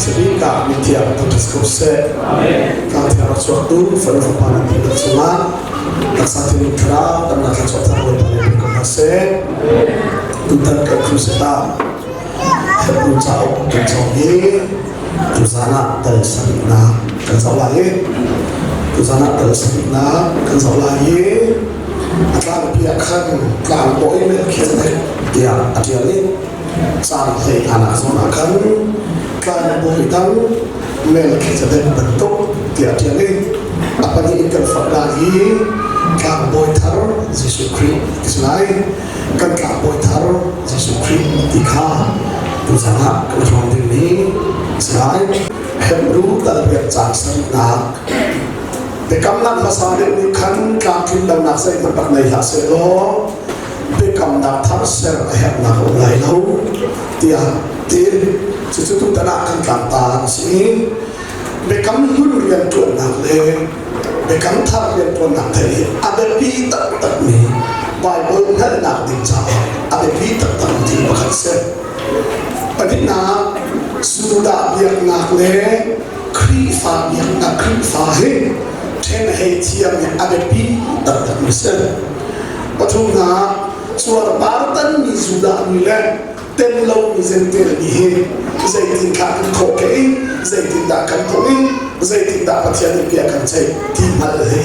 Sabik ah mithiang thangṭhat ko seh. Tlangthiang rak chuaktu fanu fapa nan dihlak cungah taksa thinlung thlarau damnak thluachuah thar Bawipa nih pe ko hna seh. Tutan kan crusade ah Hebrew cauk kan cawng i tuzan ah dal sarihnak kan zoh lai i tuzan ah dal sarihnak kan zoh lai i a tlangpi ah khan tlangbawi Melchizedek tiah a ṭial i caan hlei hna zawn ah khan tlangbawi dang Melchizedek bantuk tiah ṭial i a pahnih in kan fonh lai i tlangbawi thar Jesuh Khrih ti si lai. Kan tlangbawi thar Jesuh Khrih ti kha tuzan ah kan hrawm dingmi si lai. Hebrew talriat caan sarihnak biakamnak hmasa deuh nih khan tlamtlin lonak zeihmanh rak nei hlah sehlaw biakamnak thar ser a herhnak a um lai lo tiah ti. Cucu tutan ah kan tlangtar a si i biakam hlun rianṭuannak le biakam thar rianṭuannak theih hi a biapi taktakmi Baibal hngalhnak ding caah a biapi taktakmi thil pakhat a si. Pahnihnak, Judah biaknak le Khrihfa biaknak Khrihfa hi ṭhen hei thiam hi a biapi taktakmi a si. Pathumnak, cuarpar tanmi Judah mi le tel lomi Jentail mi hi zeitin thlah kan khawh ke i zeitindah kan tuah i zeitindah Pathian nih bia kan ceih ti hngalh hi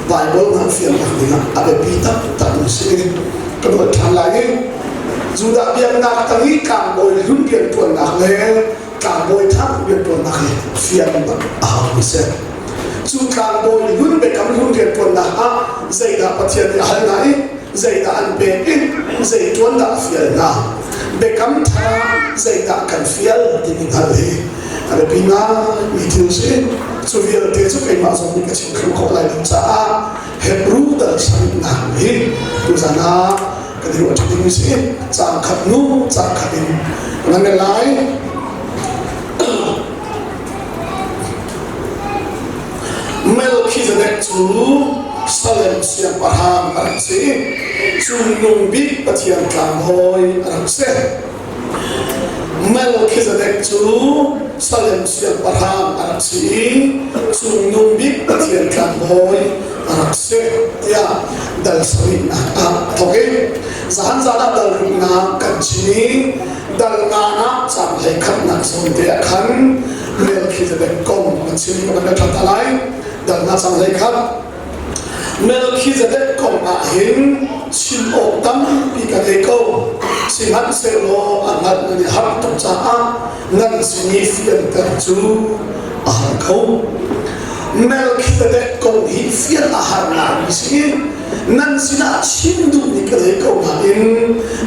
Baibal hngalh fiannak dingah a biapi taktak mi si. Ka ruat ṭhan lai i Judah biaknak tang i tlangbawi hlun rianṭuannak le tlangbawi thar rianṭuannak hi fian bak a hau mi si. Cu tlangbawi hlun biakam hlun rianṭuannak ah zeidah Pathian nih a hal hna i zeidah an pek i zei ṭuan dah a fial hna, biakam thar ah zeidah kan fial timi hngalh hi a biapi ngaimi thil si. Cu vialte cu keimah zong nih ka chim thlu khawh lai lo caah Hebrew dal sarihnak hi tuzan ah kan i ruah ṭi ding si. Caang khat hnu caang khat in nan lai. Melkhizedek cu Salem siangpahrang a rak si. Cungnung bik Pathian tlangbawi a rak si. Melkhizedek cu Salem siangpahrang a rak si i Cungnung bik Pathian tlangbawi a rak si tiah dal sarihnak ah a thawk i zahan zan ah dal ruknak kan chim i dal nga ah caan hlei khatnak zawn te ah khan Melkhizedek kong an chim ka van ṭhat lai. Dal nga cang hlei khat. Melkhizedek kong ah hin chim awk tampi ka ngei ko. Sihmanhsehlaw a hngalh nan i harh tuk caah nan sin i fianter cu a har kho. Melkhizedek kong hi fian a har ngaimi si. Nan sinah chim duhmi ka ngei ko nain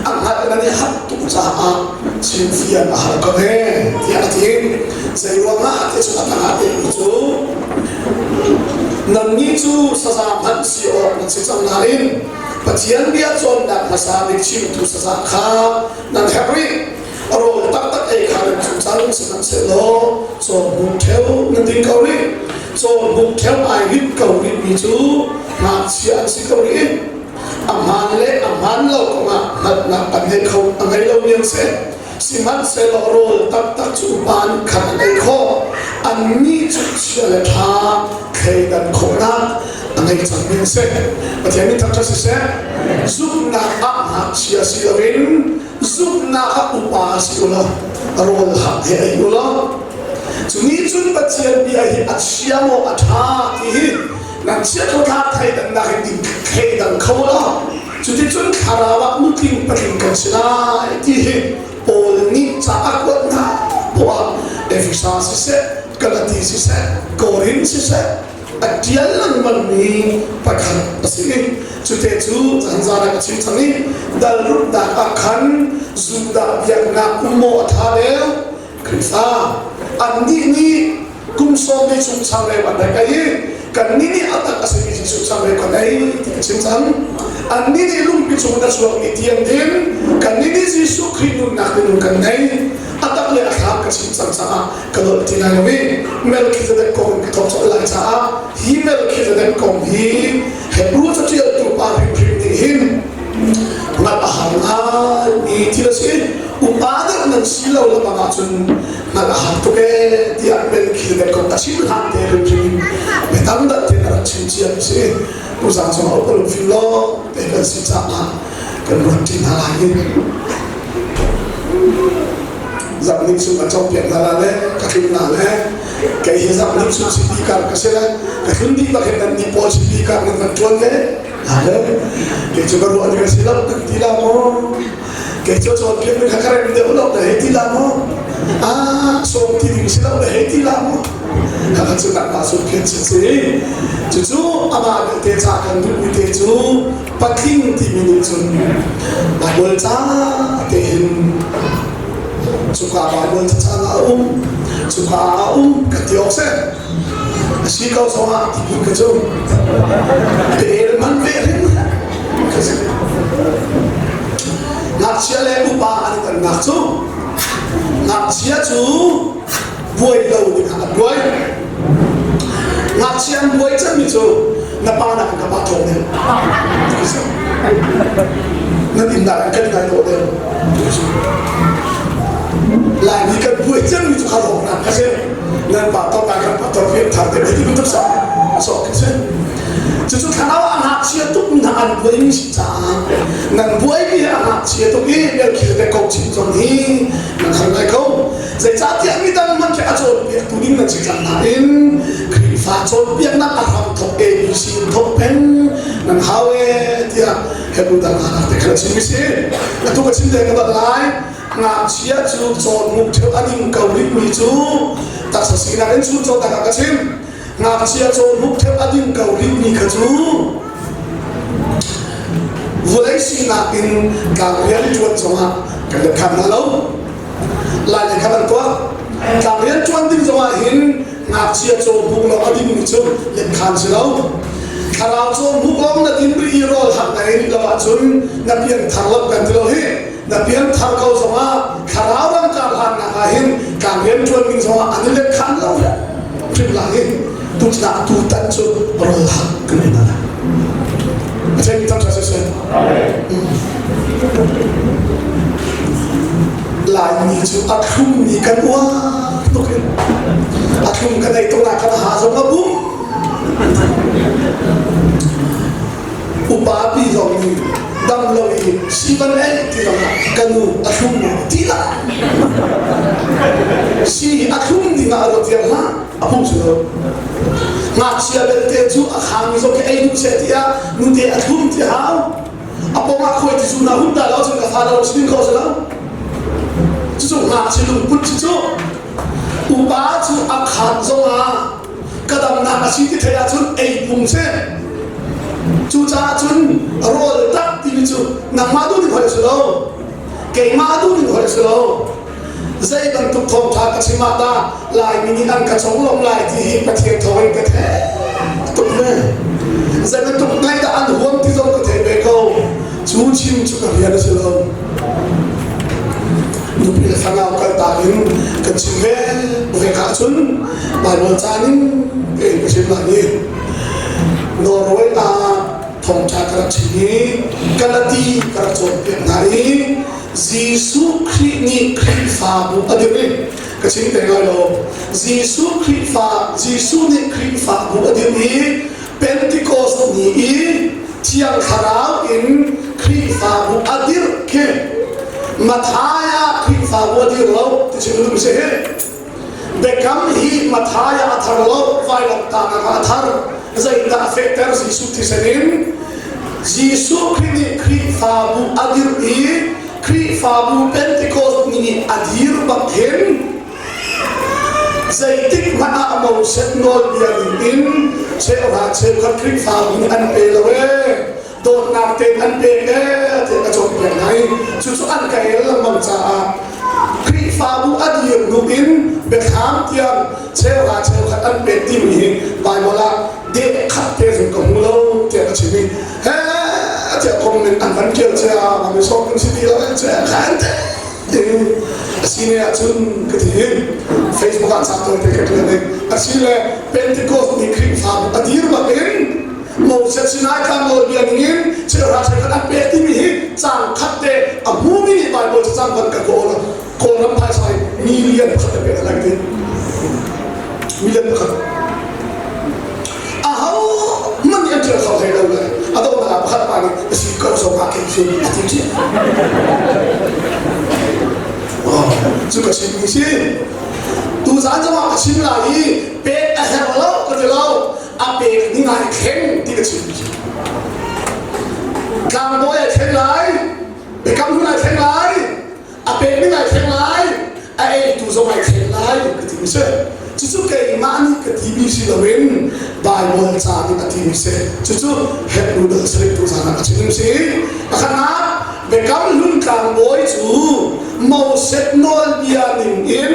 a hngalh nan i harh tuk caah chim fian a har ko he tiah a ti. Zei ruangah ti cu a tangah pekmi cu nannih cu saza hmanh si awk nan si cang nain Pathian bia cawnnak hmasa bik chimtu saza kha nan herh rih. Rawl taktak ei kha nan cu cang sihmanhsehlaw cawhnuk ṭheo nan ding ko rih. Cawhnuk ṭheo ai rit ko rihmi cu ngakchia an si ko rih. A hmaan le a hmaan lo kongah hngalhnak an ngei kho a ngei lomi an si. Sihmanhsehlaw rawl taktak cu upa nih khan an ei khawh. Annih cu chia le ṭha thleidan khawhnak a ngei cangmi an si. Pathian min thangṭhat siseh, zumhnak ah ngakchia si loin zumhnak ah upa si u law rawl hang he ei u law cu nih cun Pathian bia hi a chia maw a ṭha ti hi nan chiaṭha thleidannak in ding thleidang kho law Cuticun thlarau ah nutling patling kan si lai ti hi Paul nih ca a kuat hna poah Efesa siseh, Galati siseh, Korin siseh a ṭial lengmangmi pakhat a si. Cute cu zanzan ah ka chim cang i dal ruknak ah khan Judah biaknak um maw a ṭha deuh Khrihfa annih nih kum sawm li chung changreu an rak ei i kannih nih a tak a simi Jesuh changreu kan ei ti ka chim cang. Annih nih lungpi chung in a chuakmi ti an din, kannih nih Jesuh Khrih nunnak minung kan nei. A tak le a thlam ka chim cang caah ka dolh ti lai lo i Melchizedek kong in ka thawk colh lai caah hi Melchizedek kong hi Hebrew caṭialtu pa hrimhrim nih hin ngat a har ngaimi thil a si. Upa deuh nan nan si lo le bang ahcun hngalh a har tuk ee tiah Melkhizedek kong a chim hlan te hrimhrim in biatam dat tein a rak chim cia mi si. Tuzaan zong ah lungfim law te kan si caah kan ruat ṭi hna lai i zarhning chung ka cawnpiak hna la le ka tlun hna le kei hi zarhning chung speaker ka si le ka tlun dih bak hin nan nih pawl speaker nan van ṭuan ve hna le kei cu ka ruah ning a si lo nan ti la maw? Kei cu cawnpiak mi kha ka rem deuh lo na hei ti la maw? Ah, sawm ti ding si lo na hei ti la maw? Khakha cu nangmah sum khin si si. Cucu amah belte ca kan duhmi te cu patling timi nih cun Baibal ca te hin cuka Baibal cacang ah a um, cuka ah a um kan ti awk si. A si ko zongah ti phun ka cu bel man ve hrim ka si. Ngakchia le upa an i dannak cu ngakchia cu buai lo ding ah an buai. Ngakchia an buai cangmi cu na pa nak ka pa ṭhawng deuh. Na din nak kan ngai dawh deuh. Laimi kan buai cangmi cu kha lawng nak ka si. Nan pa tor kan pa tor fiam thar te ti bantuk sa so ka si. Cucu thlarau a ngakchia tuk mi hna an buai mi si caah nan buai mi a ngakchia tuk i Melchizedek kong chim zong hi nan har ngai ko. Zeicahtiah midang hmanh khi a cawnpiaktu ding nan si cang nain Khrihfa cawnpiaknak a hramthawk ABC in thawk peng nan hau ee tiah Hebrew dang hna te khan chim si. Atu ka chim te ka bat lai. Ngakchia cu cawnmuk theu a ding ko rihmi cu taksa sinak in chun cawn ah ka chim. Ngakchia cawnmuk theu a ding ko rihmi kha cu vawlei sinak in tlang rian ṭuan zongah kan let khan hna lo. Lai lei kha kan tuah. Tlang rian ṭuan ding zongah hin ngakchia cawhmuk lawng a dingmi cu letkhan si lo. Thlarau cawhmuk lawng na din rih i rawl hak na ei rih lo ahcun na pianthar lo kan ti lo hi. Na pianthar ko zongah thlarau ram kar hlannak ah hin tlang rian ṭuan ding zongah an i letkhan lo hrim lai hi. Tuchun tutan cu rawl hak kan ei hna. A theimi tam siseh. Laimi cu a thlummi kan uar tuk in a thlum kan ei tuk ah kan ha zong a bum. Upa pi zong nih dam lo i si van ei ti zong ah ka nu a thlum maw ti lah. Si a thlum ding ah a ruat viar hlah a phung si lo. Ngakchia belte cu a khangmi zong khi ei duh seh tiah nute a thlum ti hau. A pong ah khuai ti zu na hun ta lo cun ka fa lo sin kho si lo. Cucu ngakchia lungput cu cu upa cu a khan zong ah ka damnak a si ti thei ahcun ei phung si. Cucaah cun rawl tak timi cu nangmah duh ning holh si lo. Keimah duh ning holh si lo. Zei bantuk thawngṭha ka chim ah dah Laimi nih an ka conglawmh lai ti hi Pathian thawngin ka theih tuk ve. Zei bantuk ngaih dah an huam ti zong ka thei ve ko. Cu chim cu ka rian a si lo. Nupi le fanau kaltak in kan chim ve ve ka cun Baibal caan in tein ka chim lai i Norway ah thawngṭha ka rak chim i Galati ka rak cawnpiak hna i Jesuh Khrih nih Khrihfabu a dirh i ka chim te lai lo. Jesuh Khrihfa Jesuh nih Khrihfabu a dirh i Pentecost ni i Thiang Thlarau in Khrihfabu a dirh khi Matthai ah Khrihfabu a dir lo ti chim duh si hi. Biakam hi Matthai ah a thar lo, vailamtahnak ah a thar. Zeidah a fehter Jesuh thisen in? Jesuh Khrih nih Khrihfabu a dirh i Khrihfabu Pentecost ni nih a dir bak hin zeitik hmanh ah Moses nawlbia ning in cheuhra cheukhat Khrihfabu nih an pe lo ee dawtnak tein an pek ee tiah ka cawnpiak hna i cucu an ka el lengmang caah Khrihfabu a dir hnu in biathlam tiang cheuhra cheukhat an pek timi hi Baibal ah deh khat te zong ka hmu lo tiah ka chim i he tiah comment an van tial cia ma mi sawm kan si ti lo che khan te asine ahcun ka ti Facebook ah cak tawn te ka tial ding asile Pentecost ni Khrihfabu a dir bak in Moses sinai tlang nawlbia ningin cheuhra cheukhat an pek timi hi cang khat te a hmumi nih Bible cang van ka kawl. Kawlram phaisa in million pakhat a pek lai ti. Million pakhat. Aho man nih an ṭial kho hlei lo le a donghnak ah pakhat pa nih a si ko zong ah kei cu a ti ṭi. Cu ka chim mi si. Tuzaan zong ah ka chim lai i pek a herh lo ka ti lo. A pek ning ai thleng ti ka chim mi si. Tlangbawi ai thleng lai. Biakam hlun ai thleng lai. A pek ning ai thleng lai. A eitu zong ai thleng lai ka ti mi si. Cucu keimah nih ka timi si loin Baibal ca nih a timi si. Cucu Hebrew dal sarih tuzaan ah ka chim si. Pakhatnak, Biakam hlun tlangbawi cu Moses nawlbia ning in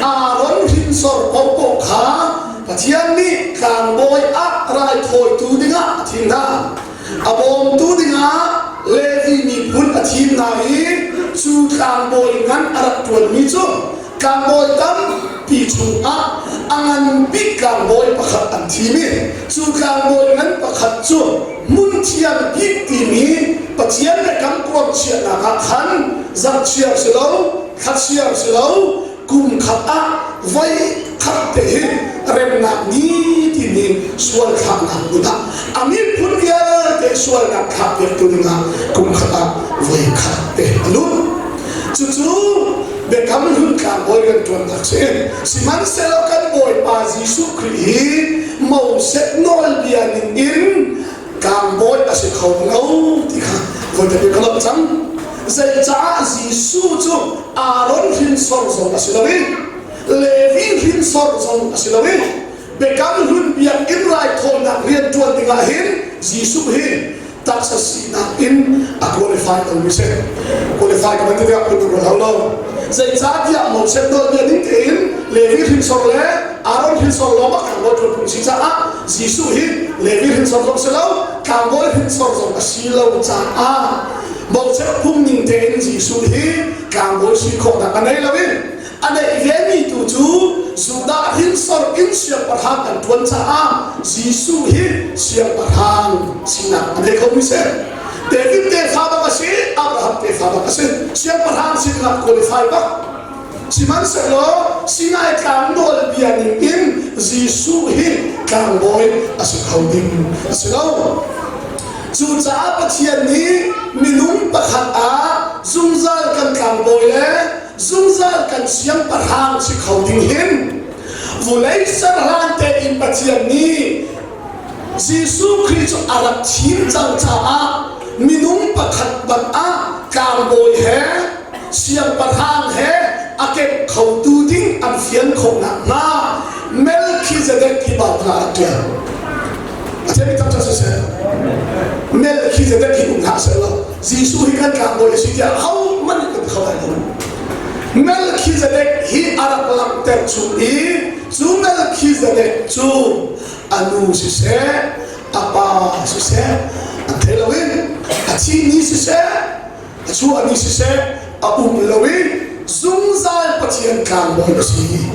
Aaron hrinsor paohpaoh kha Pathian nih tlangbawi ah raithawitu dingah a thim hna. A bawmtu dingah Levi miphun a thim hna i cu tlangbawi ngan a rak ṭuanmi cu tlangbawi tampi chungah a ngan bik tlangbawi pakhat an thim i cu tlangbawi ngan pakhat cu hmunthiang bik timi Pathian biakam kuang chiahnak ah khan zarhchiar si lo thlachiar si lo kum khat ah voi khat te hi remnak ni timi sual thlahnak hmun ah a miphun vialte sualnak thlah piaktu dingah kum khat ah voi khat te a lut. Cucu biakam hlun tlangbawi rianṭuannak si. Sihmanhsehlaw kan Bawipa Jesuh Khrih hi Moses nawlbia ning in tlangbawi a si kho lo ti kha voi tampi ka lawmh cang. Zeicah Jesuh cu Aaron hrinsor zong a si lo i Levi hrinsor zong a si lo i biakam hlun biakinn raithawinak rianṭuan dingah hin Jesuh hi taksa sinak in a qualify lomi si. Qualify ka van ti tikah phun rual lo. Zeicahtiah Moses nawlbia ning tein Levi hrinsor le Aaron hrinsor lawng ah tlangbawi ṭuan phung si caah Jesuh hi Levi hrinsor zong si lo, tlangbawi hrinsor zong a si lo caah Moses phung ning tein Jesuh hi tlangbawi si khawhnak a nei lo i a neih vemi tu cu Judah hrinsor in siangpahrang an ṭuan caah Jesuh hi siangpahrang sinak a nei khomi si. David tefa bak a si, Abraham tefa bak a si. Siangpahrang sinak qualify bak. Sihmanhsehlaw Sinai tlang nawlbia ning in Jesuh hi tlangbawi a si kho ding a si lo. Cucaah Pathian nih minung pakhat ah zungzal kan tlangbawi le zungzal kan siangpahrang si kho ding hin vulei serhlan tein Pathian nih Jesuh Khrih cu a rak thim cang caah minung pakhat bak ah tlangbawi he siangpahrang he a kemh khotu ding an fian khawh nakhnga Melchizedek hi Baibal ah rak ṭial. A theimi taktak siseh Melchizedek hi um hlah seh law Jesuh hi kan tlangbawi a si tiah ahohmanh nih kan ti kho lai lo. Melchizedek hi a rak langhter chung i cu Melchizedek cu a nu siseh, a pa siseh, an thei lo i a thihni siseh, a chuahni siseh, a um lo i zungzal Pathian tlangbawi a si.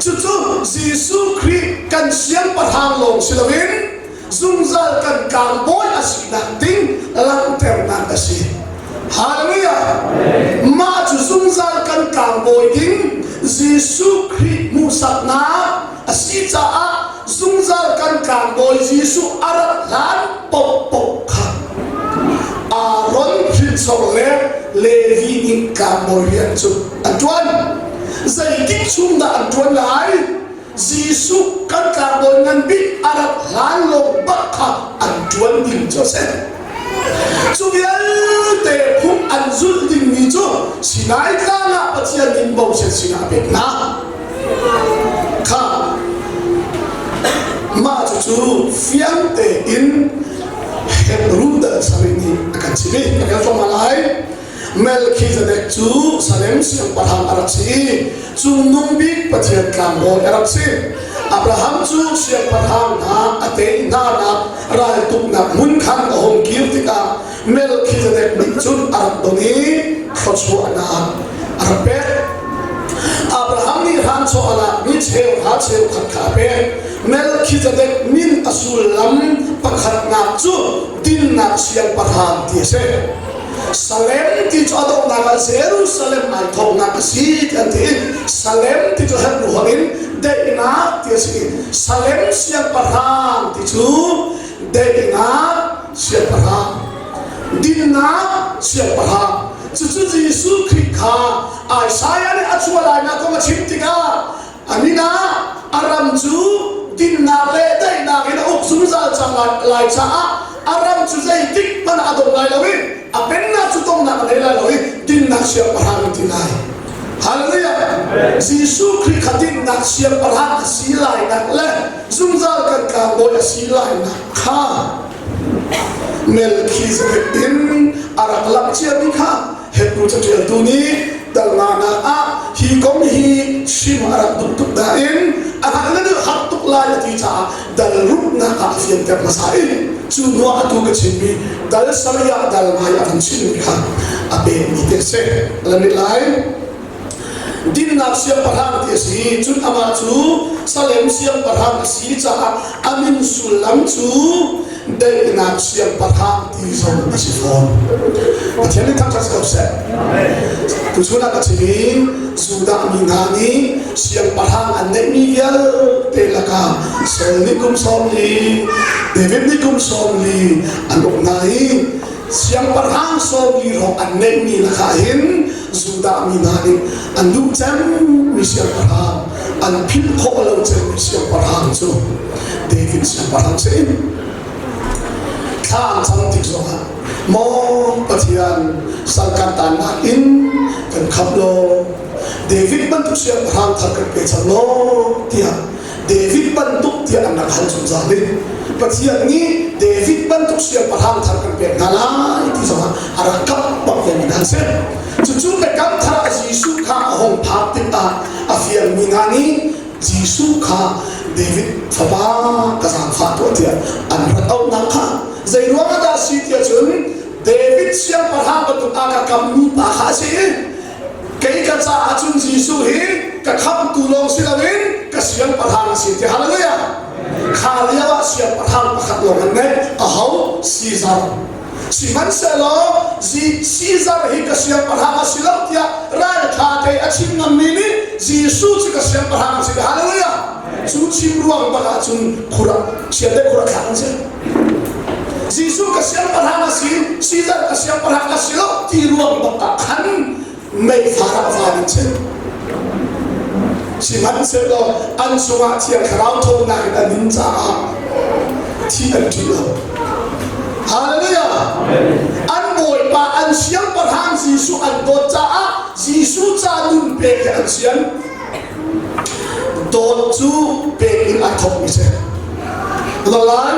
Cucu Jesuh Khrih kan siangpahrang lawng si loin zungzal kan tlangbawi a sinak ding langhternak a si. Hallelujah! Mah cu zungzal kan tlangbawi ding Jesuh Khrih hmuhsaknak a si caah zungzal kan tlangbawi Jesuh a rat hlan paohpaoh kha Aaron hrinsor le Levi nih tlangbawi rian cu an ṭuan. Zeitik chung dah an ṭuan lai? Jesuh kan tlangbawi ngan bik a rat hlan lawng bak kha an ṭuan ding cu a si. Cu vialte phung an zulh dingmi cu Sinai tlang ah Pathian nih Moses sinah a pek hna. Kha mah cucu fiang tein Hebrew dal sarih nih a kan chimh i a kan hrawm lai. Melchizedek cu Salem siangpahrang a rak si i Cungnung Bik Pathian tlangbawi a rak si. Abraham cu siangpahrang hna a tei hnanak raltuknak hmun khan a hung kir tikah Melchizedek nih cun a rak don i thluachuahnak a rak pek. Abraham nih hranchaw a lakmi cheuhra cheukhat kha a pek. Melchizedek min a sullam pakhatnak cu dinnak siangpahrang ti a si. Salem ti cu a donghnak ah Jerusalem ai thawknak a si ti an ti. Salem ti cu Hebrew holh in daihnak ti a si. Salem siangpahrang ti cu daihnak siangpahrang, dinnak siangpahrang. Cucu Jesuh Khrih kha Isaiah nih a chuah lainak kong a chim tikah a min ah a ram cu dinnak le daihnak in a uk zungzal cang lai caah a ram cu zeitik hmanh ah a dong lai lo i a pennak cu donghnak a ngei lai lo i dinnak siangpahrang in ti lai. Hallelujah! Jesuh Khrih kha dinnak siangpahrang a si lainak le zungzal kan tlangbawi a si lainak kha Melchizedek in a rak langh ciami kha Hebru caṭialtu nih dalnak ah hi kong hi chim a rak duh tuk nain a hngalh na duh har tuk lai a ti caah dal ruknak ah a fianter hmasa i cu hnuah atu ka chimmi dal sarih ah dal ngai a kan chimmi kha a pekmi te a si. Lan lai dinnak siangpahrang ti a si cun amah cu Salem siangpahrang a si caah a min sullam cu daihnak siangpahrang ti zong a si fawn. Pathian nih thangṭhat si ko seh. Tuchun ah ka chim i Judah mi hna nih siangpahrang an neihmi vialte lakah Saul nih kum 40, David nih kum 40 an uk hna i siangpahrang 40 hrawng an neihmi lakah hin Judah mi hna nih an duh cemmi siangpahrang, an philh khawh lo cemmi siangpahrang cu David siangpahrang si. Thla an cam tik zongah maw Pathian sal kan tannak in kan khamh law David bantuk siangpahrang thar kan pe cang law tiah David bantuk tiah an rak hal zungzal i Pathian nih David bantuk siangpahrang thar kan pek hna lai ti zongah a rak kamh bak ve mi hna an si. Cucu biakam thar ah Jesuh kha a hung phak tikah a fialmi hna nih Jesuh kha David fapa ka zaangfah tuah tiah an rak auhnak kha zei ruangah dah a si tiah cun David siangpahrang bantuk a ka kammi pa kha a si i kei ka caah cun Jesuh hi ka khamhtu lawng si loin ka siangpahrang a si ti hallelujah kha lio ah siangpahrang pakhat lawng an ngeih aho Caesar Sihmanhsehlaw Caesar hi ka siangpahrang a si lo tiah ralṭha te a chim ngammi nih Jesuh cu ka siangpahrang a si. Hallelujah! Cu chim ruang bak ah cun khur ah chiate khur ah thlak an si. Jesuh ka siangpahrang a si, Caesar ka siangpahrang a si lo ti ruang bak ah khan meifar ah van an si. Sihmanhsehlaw an cungah Thiang Thlarau ṭhawnnak in a nun caah thi an ṭih lo. Hallelujah! An Bawipa an siangpahrang Jesuh an dawt caah Jesuh ca nun pek hi an sian. Dawt cu pek in a thawkmi si. Lai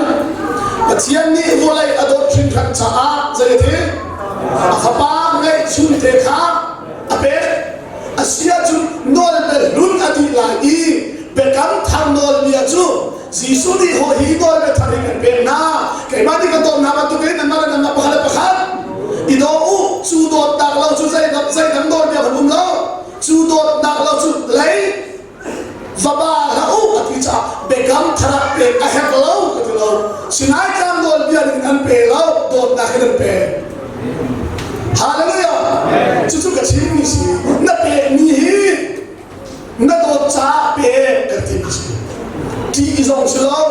Pathian nih vawlei a dawt hringhran caah zei a ti? A fapa ngeihchun te kha a pek. A si ahcun nawlbia hlun a dih lai i biakam thar nawlbia cu Jesuh nih haw hi nawlbia thar hi kan pek hna keimah nih ka dawt hna bantukin nanmah le nanmah pakhat le pakhat i daw u cu dawtnak lo cu zeidang zeidang nawlbia kan um lo cu dawtnak lo cu lei va ba hlah u a ti caah biakam thar ah pek a herh lo ka ti lo Sinai tlang nawlbia ning an pe lo dawtnak in an pe Hallelujah! Cucu ka chimmi si. Na pekmi hi na dawt caah pe kan ti mi si. Ṭih zong si lo.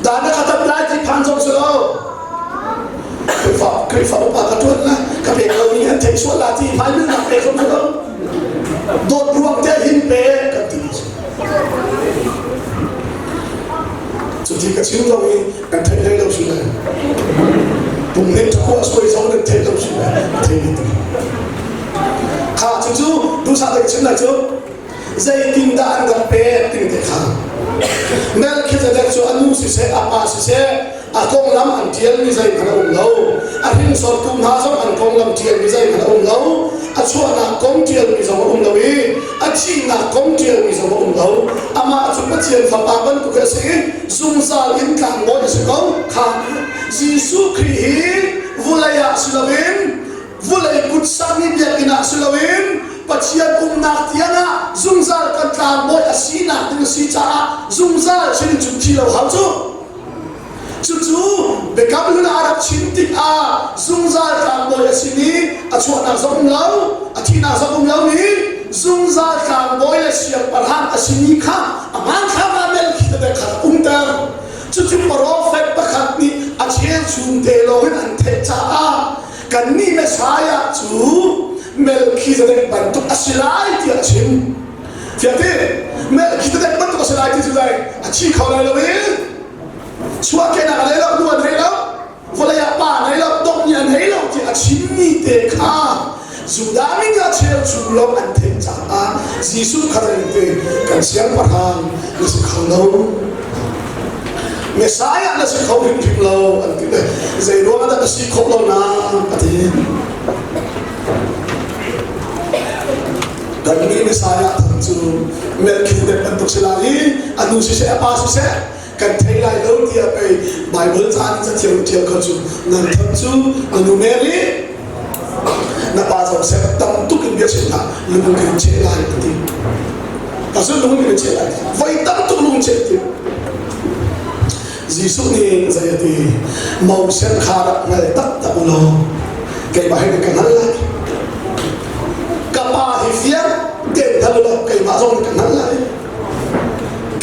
Dan na ka tat lai ti phan zong si lo. Khrihfa Khrihfa upa ka ṭuan la ka pek lomi an theih sual la ti hmai nak pek zong si lo. Dawt ruang te hin pe kan ti mi si. Cuti ka chim lo i kan theih hlei lo si lai. Pum nih ṭhakua suai zong kan theih lo si lai. A thei mi tu. Kha cucu duhsah te ka chim lai cu zeitindah an rak pek timi te kha. Melchizedek cu a nu siseh a pa siseh a konglam an ṭialmi zeihmanh a um lo. A hringsortu hna zong an konglam ṭialmi zeihmanh a um lo. A chuahnak kong ṭialmi zong a um lo i a thihnak kong ṭialmi zong a um lo. Amah cu Pathian Fapa bantuk a si i zungzal in tlangbawi a si ko. Kha Jesuh Khrih hi vulei ah si loin vulei kut sakmi biakinn ah si loin Pathian umnak tiangah zungzal kan tlangbawi a sinak ding a si caah zungzal sin cun thi lo hau cu. Cucu biakam hlun ah a rak chim tikah. caah zungzal tlangbawi a simi a chuahnak zong um lo, a thihnak zong um lomi zungzal tlangbawi le siangpahrang a simi kha a hmanthlak ah Melchizedek kha rak umter. Cucu profet pakhat nih a chel te lawngin an theih caah kannih Messiah cu Melchizedek bantuk a si lai tiah a chim. Fiangte, Melchizedek bantuk a si lai ti cu dai a thi kho lai lo i chuahkehnak a nei lo, nu an hei lo, vawlei ah pa nei lo, dongh nih an hei lo tiah a chimmi te kha Judah mi nih a cheu chung lawng an theih caah Jesuh kha te kan siangpahrang na si kho lo. Messiah na si kho hrimhrim lo an ti le zei ruang dah ka si khawh lo na a ti. Kan nih Messiah thang cu Melchizedek bantuk si lai i a nu siseh a pa siseh kan thei lai lo tiah pei Bible ca in cathiang ṭial kho cu nan thang cu a nu Mary na pa Joseph tam tuk in bia chim hlah lung kan cheh lai a ti. Tasun lung kan cheh lai voi tam tuk lung cheh ti. Jesuh nih zei a ti Moses kha rak hngal taktak u law keimah hi ka hngal lai ka pa hi fiang tein hngal law keimah zong nih ka hngal lai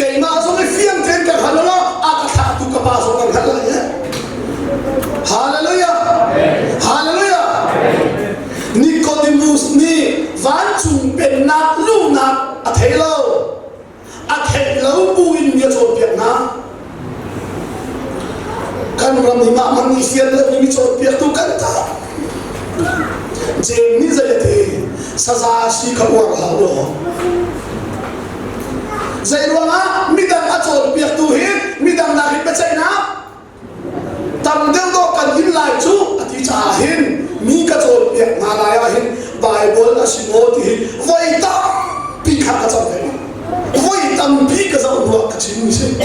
keimah zong hi fiang tein ka hngal law a ka thlahtu ka pa zong kan hngal lai Hallelujah Hallelujah Nicodemus nih vancung pennak luhnak a thei lo a theih lo bu in mi a cawnpiak hna. Kan ram hi mah hmang i fian lo mi cawnpiaktu kan ta. Jeim nih zei a ti? Saza si kha uar hlah law. Zei ruangah midang a cawnpiaktu hi midang nakin biaceihnak tam deuh dawh kan in lai cu a ti caah hin mi ka cawnpiak hna lai ah hin Bible a si maw ti hi voi tampi kha ka cam ve voi tampi ka zoh hnuah ka chim mi si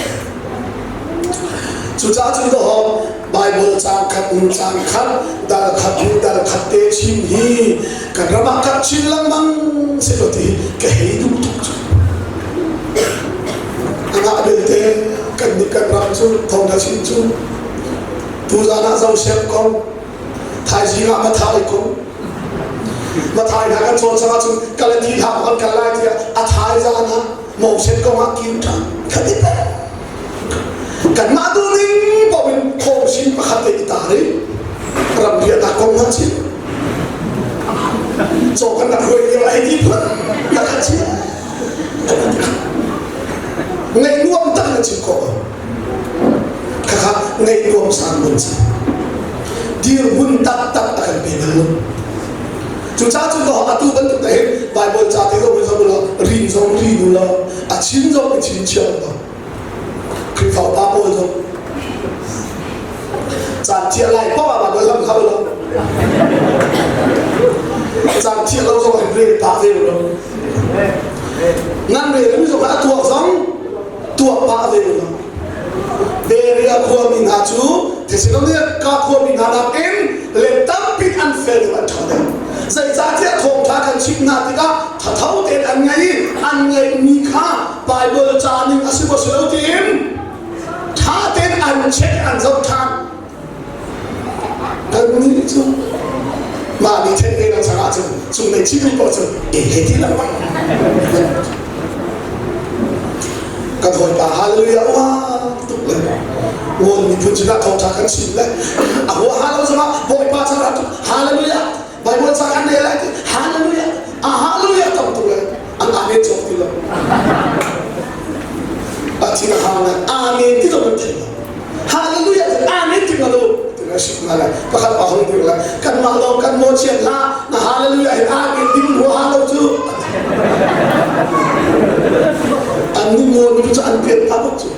cucaah cun dawh Bible caang khat hnu caang khat dal khat hnu dal khat te chim hi kan ram ah kan chin lengmang si lo ti ka hei duh tuk cu Amah belte kannih kan ram cu thawngṭha chim cu tuzaan ah Joseph kong thaizing ah Mathai kong Mathai hna kan cawn cang ahcun Galati hna kan kal lai tiah a thaizaan ah Moses kong ah kir ṭhan kan i pek kanmah duhning paoh in thawngsin pakhat te i tar i ram riahnak kong hna chim caw kan rak hruai lio ai ti phun na khat chim Ngaih nuam tak na chim khawh ko. Khakha ngaih nuam san mun si. Dirhmun taktak a kan pe bal lo. Cucaah cun ka atu bantuk te hin Bible ca te zong zong lo rin zong rin lo a chin zong a chin chiang lo. Khrihfa upa pawl zong caan thiah lai paoh ah Bible lam hau lo. Caan thiah lo zong in rel pah ve lo. Nan relmi zong a tuak zong tuak pah ve lo. Berea khuami hna cu Thessalonia ka khuami hna nakin let tampi an fel deuh an ṭha deuh. Zeicahtiah thawngṭha kan chimh hna tikah thatho tein an ngaih i an ngaihmi kha Baibal ca ning a si maw si lo tiin ṭha tein an check an zoh ṭhan. Kannih cu mah nih theih ve lo caah cun cunglei chimmi paoh cu e he ti lengmang. Kan hawipa hallelujah uar tuk le Ngawn miphun cu dah thawngṭha kan chim le a huaha lo zongah Bawipa caah tuk hallelujah Bible ca kan rel lai ti hallelujah a hallelujah tam tuk le an amen cawk ti lo a thin a hang le amen ti zong an thei lo hallelujah amen ti lo ti na sik na le pakhat pa hong dir le kan mah lawng kan mo chiat la na hallelujah hin amen ding hua ha lo cu an ni ngawn cu an pian pa bak cu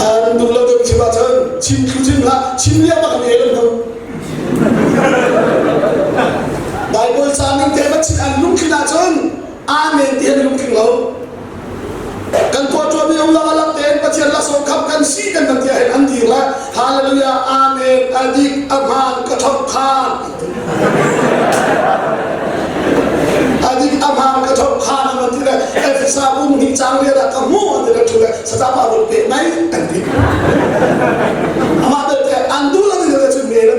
an duh lo deuh chim ahcun chim thlu chim hlah chim liam ah kan el hnu Bible ca ning te va chim an lungthin ahcun amen ti an lungtling lo. Kan tuah tuahmi um lo alak tein Pathian laksawng kham kan si kan van ti ahhin an dir lai. Hallelujah, amen, adik, ahmaan, ka thok khan. Adik, ahmaan, ka thok khan an van ti le Efesa bung hnih cang rian ah ka hmuh an ti le thu le sazama run pe mai an ti. Amah belte an duh lo ni le cun me lo.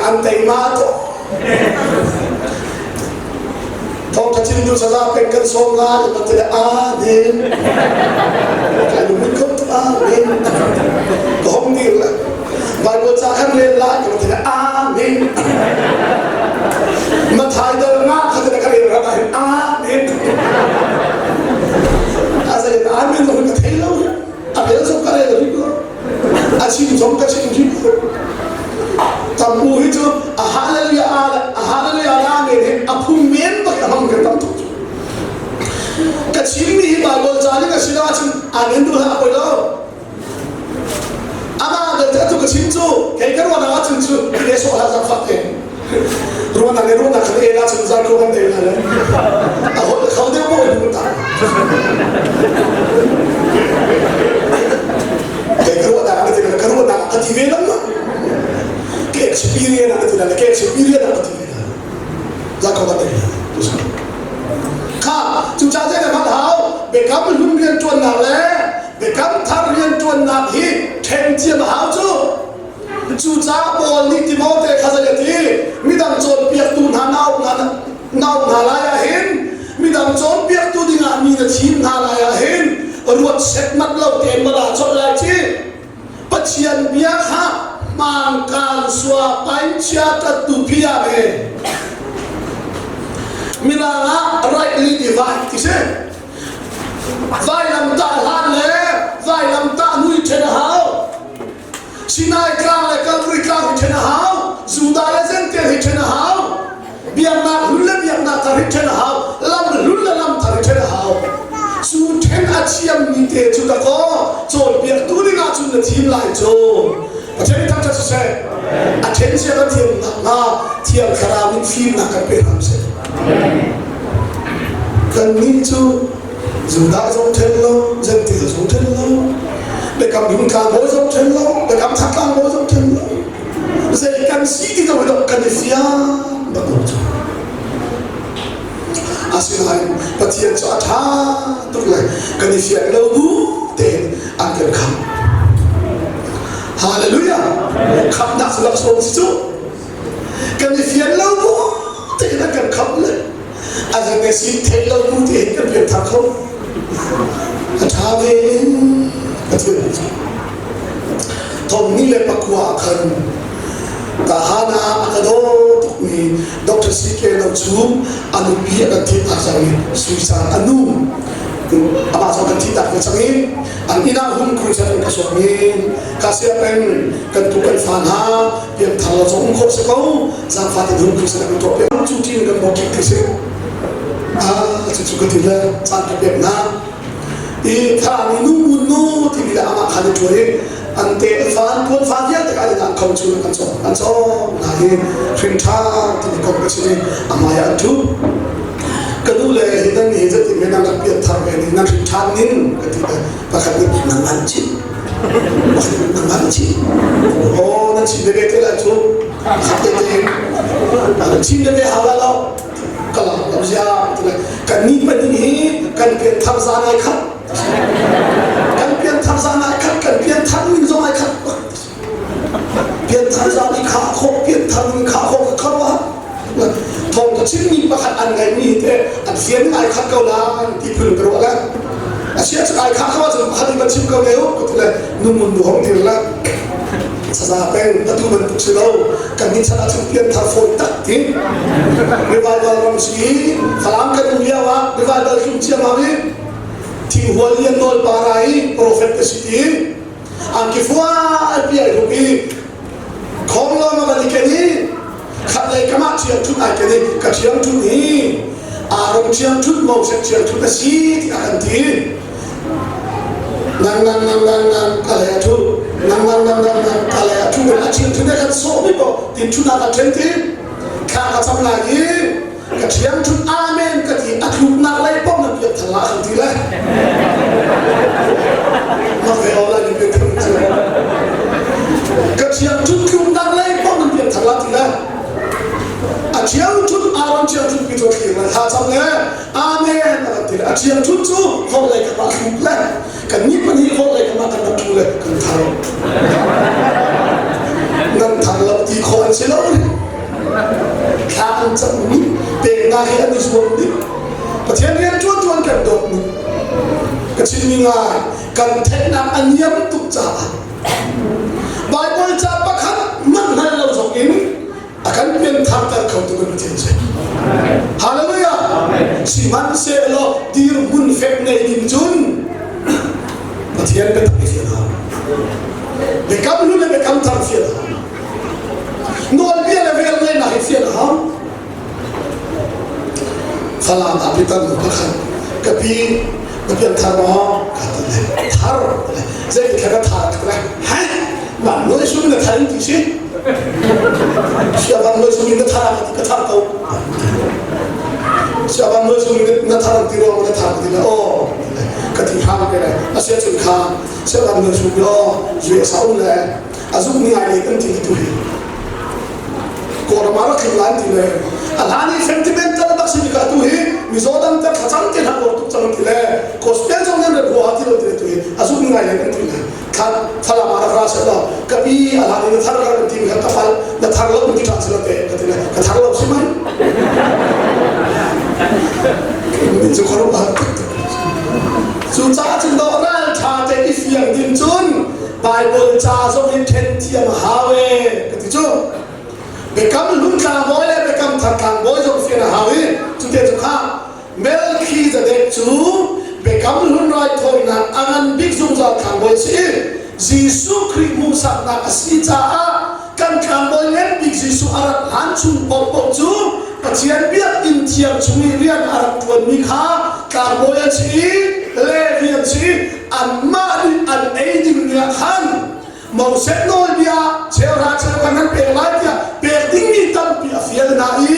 An teima tuk. Thawngṭha chimtu saza pek kan sawm lai kan ti le amen. Kai lungmun kho tuk amen. Ka hong dir le Bible ca kan rel lai kan ti le amen. Mathai dal nga kha ti le ka rel rak ah amen. A zei amen zong ka thei lo. A rel zong ka rel rih lo. A chim zong ka chim rih lo. Tam u hi cu a hallelujah a hallelujah la men hi a phung men bak a hmang kan tam tuk. Ka chimmi hi Bible ca ning a si lo ahcun amen duh hlah poi lo. Amah belte atu ka chim cu kei ka ruahnak ahcun cu i sawh hlah zangfak te. Ruahnak le ruahnak khan el ahcun zan ko kan te la le. A holh kho deuh maw in ta. Kei ka ruahnak ah ka ti ka ruahnak ah ka ti ve lam Ka experience ah ka ti la ka experience ah ka ti ve la. Zan ko kan te la. Kha cucaah zei na hman hau biakam hlun rianṭuannak le biakam thar rianṭuannak hi ṭhen thiam a hau cu. Cucaah Paul nih Timote kha zei a ti? Midang cawnpiaktu hna na auh hna na auh hna lai ah hin midang cawnpiaktu dingah mi na thim hna lai ah hin ruat setmat lo tein ma dah colh lai ci? Pathian bia kha hmaangkaan sua painchia ṭattu phia ve. Mirang ah rightly divide ti si. Vailamtah hlan le vailamtah nui ṭhen a hau. Sinai tlang le Kalvari tlang hi ṭhen a hau. Judah le Gentile hi ṭhen a hau. Biaknak hlun le biaknak thar hi ṭhen a hau. Lam hlun le lam thar hi ṭhen a hau. Cu ṭhen a thiammi te cu dakaw cawnpiaktu dingah cun na thim lai cu. Pathian nih thangṭhat siseh. A ṭhen sia kan thiam nakhnga Thiang Thlarau in fimnak kan pe hram seh. Kannih cu Judah zong ṭhen lo, Gentile zong ṭhen lo, biakam hlun tlangbawi zong ṭhen lo, biakam thar tlangbawi zong ṭhen lo. Zei kan si ti zong hi kan i fiang bak lo cu. Asinain Pathian cu a ṭha tuk le kan i fiang lo bu tein an kan khamh. Hallelujah! Khamhnak cu laksawng si cu. Kan i fian lo bu tein an kan khamh le a zan si theih lo bu tein kan pian thar kho. A ṭha ve Pathian cu. Thong ni le pakua khan Tahan ah a ka daw tukmi Dr. C.K. Lo cu a nupi a kan thih tak cang i Suican a nu amah zong kan thih tak ve cang i an inn ah hum crusade an ka sawm i ka sia peng kan tu kan fa hna pianthar lo zong um khawh si ko zaangfah tein hum crusade an tuah piak cu ṭin kan bawk ti si ah cucu ka ti le caan ka pek hna i tha ni nu un nu timi le amah khan i ṭuan i an te fa an tuan fa vialte kha an kho cu an cawk an cawk hna hi hrin ṭha timi kong ka chim i a hmai ah an ṭhu ka nu le hi nan hi zeitin men nan rak pian thar ve ning nan hrin ṭhan ning ka ti le pakhat nih nan ngan chin pakhat nih nan ngan chin aw nan chim ve te lai cu khat te te chim ve hau lai lo ka lam lam zia ti le kan ni pahnih hi kan pian thar zan ai khat kan pian thar zan ai khat kan pian thar ning zong ai khat pian thar zan i kha khawh pian thar ning kha khawh ka kho ah thong ka chim mi pakhat an ngai mi te an fian ning ai khat ko la ti phun ka ruah la asia cu ai kha kho cun pakhat in kan chim ko ne ko ti le numun nu hong dir la Saza peng atu bantuk si lo kan nih chan ahcun pianthar fawi tak ti revival ram si Falam kan um lio ah revival hlum ciammam i thinghual lian nawl para i prophet ka si ti angki fual pi ai hruk i khong lawng a van i ken i khat lei kamah ṭhiang ṭhut ai ken i ka ṭhiang ṭhut hi Aaron ṭhiang ṭhut Moses ṭhiang ṭhut a si tiah kan ti nang nang nang nang nang ka lei a ṭhu nang nang nang nang nang ka lei a ṭhu a ṭhiang ṭhut he kan sawh mi paoh tin ṭhut ah ka ṭhen ti thla ka cam lai i ka ṭhiang ṭhut amen ka ti a tluknak lei paoh nan pian thang la kan ti le mak ve o lai pian thang cu ka ṭhiang ṭhut tluknak lei paoh nan pian thang la ti le a ṭhiang ṭhut Aaron ṭhiang ṭhut pi cu a thlir lai thla cam le Amen a kan ti le a ṭhiang ṭhut cu vawlei kha mah hrut le kan nih pahnih vawlei kha mah kan rak ṭhu le kan thar nan thar lo ti khawh. an si lo thla an cam mi peknak hi an i zuam ding Pathian rian ṭuan ṭuan kan dawt ning ka chimmi ngai kan theihnak a niam tuk caah Bible ca pakhat manh hngal lo zong in a kan piantharter kho tu kan Pathian si. Hallelujah! Sihmanhsehlaw dirhmun fek nei ding cun Pathian biatak i fian hau. Biakam hlun le biakam thar fian hau. Nawlbia le velngeihnak hi fian hau. Falam ah pitar nu pakhat ka pi na pianthar maw ka ti le thar zei thla ka thar ka le hai van noi sum na thar ti si sia van noi sum na thar ka ti ka thar ko sia van noi sum na thar ti ro na thar ti le o ka ti hang ke le asia chun kha sia van noi sum yo zui sa um le azuk ni ai le kan ti tu hi Kawlram ah rak tling lai ti le a hlan i sentimental bak si ka tu hi Mizo dang te thlacam te hna uar tuk cang ti le gospel zong nan rat hua ti lo ti le tu hi a zuk ngai le kan ti le thla thla rak ra se lo ka pi a hlan i na thar kar kan ti kha ka fal na thar lo ti ṭhan si lo te ka ti le ka thar lo si mai min cu khuaruah har tuk cu caah cun dawh ral ṭha te i fiang ding cun Bible ca zong in ṭhen thiam a hau e ka ti cu biakam hlun tlangbawi le biakam thar tlangbawi zong fian a hau i cute cu kha Melchizedek cu biakam hlun raithawinak a ngan bik zungzal tlangbawi a si i Jesuh Khrih hmuhsaknak a si caah kan tlangbawi ngan bik Jesuh a rat hlan chung paohpaoh cu Pathian biakinn thiang chung i rian a rak ṭuanmi kha tlangbawi an si i Levi an si i anmah nih an ei dingmi ah khan Moses nawlbia cheuhra cheukhat nan pek lai tiah pek dingmi tampi a fial hna i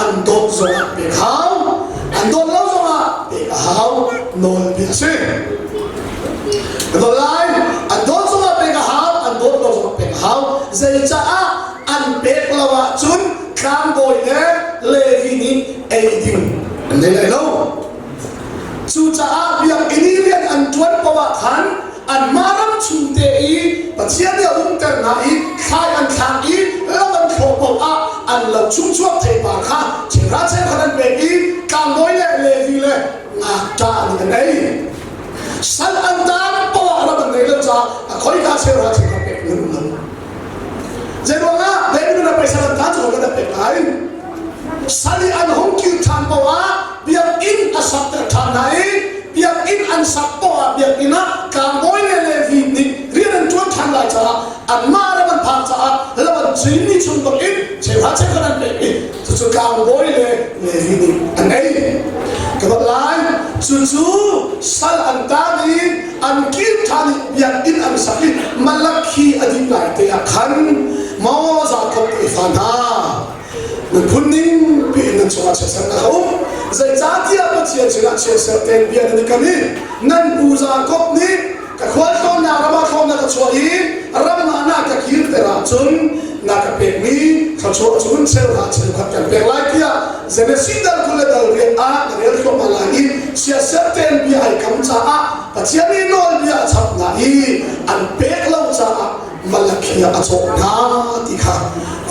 an dawt zongah pek hau an dawt lo zongah pek a hau nawlbia a si lai an dawt zongah pek a hau an dawt lo zongah pek a hau zeicaah an pek lo ahcun tlangbawi le Levi nih ei ding an nei lai lo Cucaah biakinn i rian an ṭuan paoh ah khan anmah ram chung te i Pathian nih a umter hna i thlai an thlak i lo an thlawh paoh ah an lo chung chuak theipar kha cheuhra cheukhat an pek i tlangbawi le Levi le ngakṭah nih an ei. Sal an taan paoh ah ram an ngei lo caah a khoika cheuhra cheukhat pek an um lo. Zeiruangah David na pei sal an taan cu kan pek lai. Sal i an hung kir ṭhan paoh ah biakinn a sakter ṭhan hna i biakinn an sak paoh ah biakinn ah tlangbawi le Levi nih rian an ṭuan ṭhan lai caah anmah ram an phak caah lo an cinmi chung bangin cheuhra cheukhat an pek i cucu tlangbawi le Levi nih an ei. Ka bat lai cucu sal an taan i an kir ṭhan i biakinn an sak i Malakhi a dih lai te ah khan maw Jakob tefa hna nan phun ning piin nan chungah chiatsernak a um zeicahtiah Pathian sinah chiatser tein bia nan i kam i nan pu Jakob nih ka khualtlawnnak ram ah thlawn na ka chuah i ram ah na ka kirter ahcun na ka pekmi thluachuah cu cheuhra cheukhat kan pek lai tiah Genesis dal 20 le dal riat ah na rel thluahmah lai i siaser tein bia ai kam caah Pathian nih nawlbia a chap hna i an pek lo caah Malakhi ah a cawk hna ti kha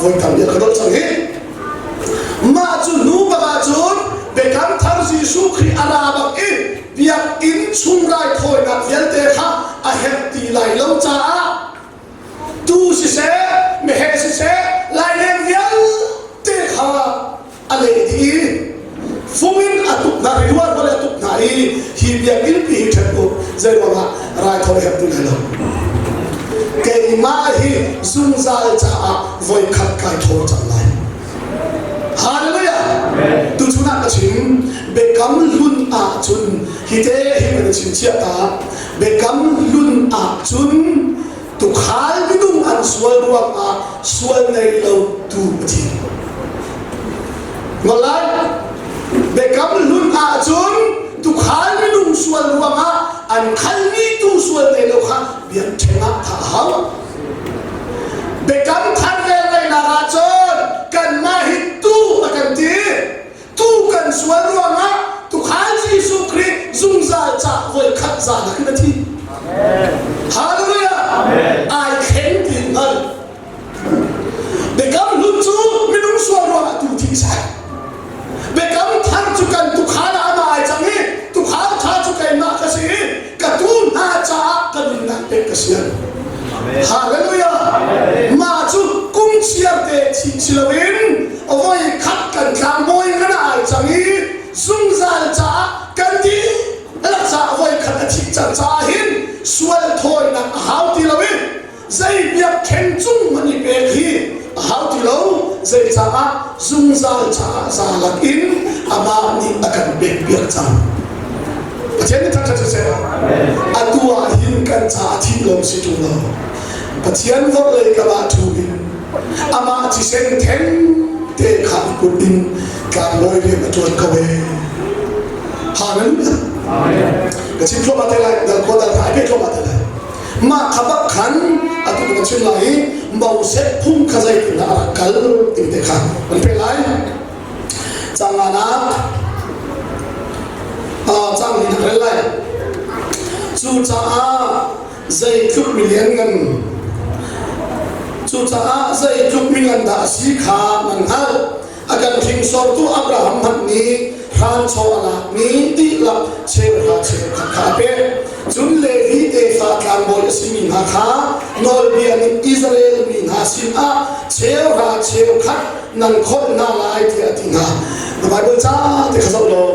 voi tam bia ka dolh cang hi mah cu hnu bak ahcun Biakam thar Jesuh Khrih a ra bak i biakinn chung raithawinak vialte kha a herh ti lai lo caah tuu siseh meheh siseh laileng vialte kha a leh dih i fung in a tuk hna rirual a tuk hna i hi biakinn pi hi ṭhen u zei ruangah raithawi herh ti lai lo keimah hi zungzal caah voikhat kai thawl cang lai Hallelujah! Tuchun ah ka chim biakam hlun ahcun hi te hi kan chim chiah ta biakam hlun ahcun tukhal minung an sual ruangah sual nei lo tu a thi. Ngolai biakam hlun ahcun tukhal minung sual ruangah an khalmi tu sual nei lo kha biakṭheng ah thah a hau. Biakam thar velngeihnak ahcun kanmah hi tuu a kan ti. Tuu kan sual ruangah tukhal Jesuh Khrih zungzal ca voikhat zan ah khin a thi. Hallelujah! Ai thleng ti hngal. Biakam hlun. Voi khat kan tlangbawi ngan ah ai cang i zungzal caah kan dihlak caah voi khat a thih cang caah hin sual thawinak a hau ti lo i zei biakṭheng cung hmanh i pek hi a hau ti lo. Zeicaah zungzal caah zalak in amah nih a kan pek piak cang. Pathian nih thangṭhat siseh. Atu ah hin kan caah thih lawng si ṭung lo. Pathian vorhlei kam ah ṭhu in amah thisen theng te kha i put in tlangbawi rian a ṭuan ko ee. Hallelujah. Ka chim thluahmah te lai, dal khua dal ai pe thluahmah te lai. Mah kha bak khan atu ka chim lai i Moses phung kha zeitin dah a rak kal ti te kha kan pe lai. Cang nganak cang ni nak rel lai. Cucaah zeitluk milianngan Cucaah zeitluk mingan dah a si kha nan hngalh. A kan hringsortu Abraham hmanh nih hranchaw a lakmi dihlak cheuhra cheukhat kha a pek. Cun Levi tefa tlangbawi a simi hna kha nawlbia nih Israel mi hna sinah cheuhra cheukhat nan kholh hna lai tiah a ti hna. Na Baibal ca te kha zoh law.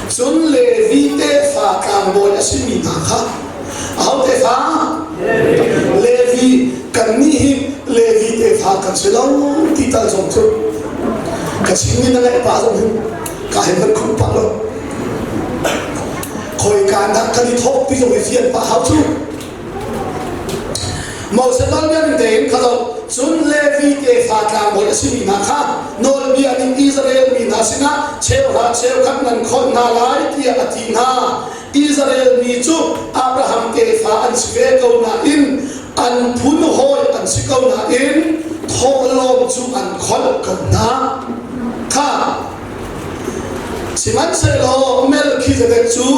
Cun Levi tefa tlangbawi a simi hna kha aho tefa? Levi. Kannih hi Levi tefa kan si lo ti tal zong cu ka chimmi na ngaih pah zong hin ka hin van khumh pah lo. Khawika dah kan i thawk ti zong hi fian pah hau cu. Moses nawlbia ning tein kha zoh. Cun Levi tefa tlangbawi a simi hna kha nawlbia ning Israel mi hna sinah cheuhra cheukhat nan khawlh hna lai tiah a ti hna. Israel mi cu Abraham tefa an si ve ko nain an phun hawi an si ko nain thawhlawm cu an kholh ko hna. Kha Sihmanhsehlaw Melkhizedek cu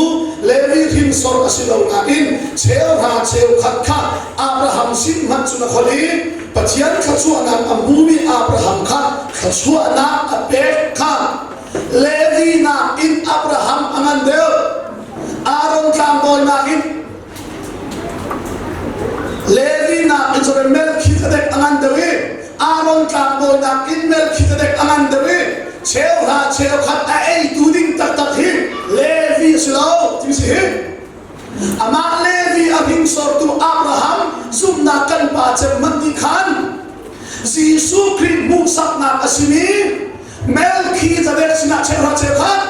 Levi hrinsor a si lo nain cheuhra cheukhat kha Abraham sin hmanh cun a kholh i Pathian thluachuahnak a hmumi Abraham kha thluachuahnak a pek kha Levi nakin Abraham a ngan deuh. Aaron tlangbawi nakin Levi nakin cun Melkhizedek a ngan deuh i Aaron tlangbawi nakin Melkhizedek a ngan deuh i cheuhra cheukhat a eitu ding taktak hi Levi a si lo ti si hi. Amah Levi a hringsortu Abraham zumhnak kan pa cem hmanh nih khan Jesuh Khrih hmuhsaknak a simi Melkhizedek sinah cheuhra cheukhat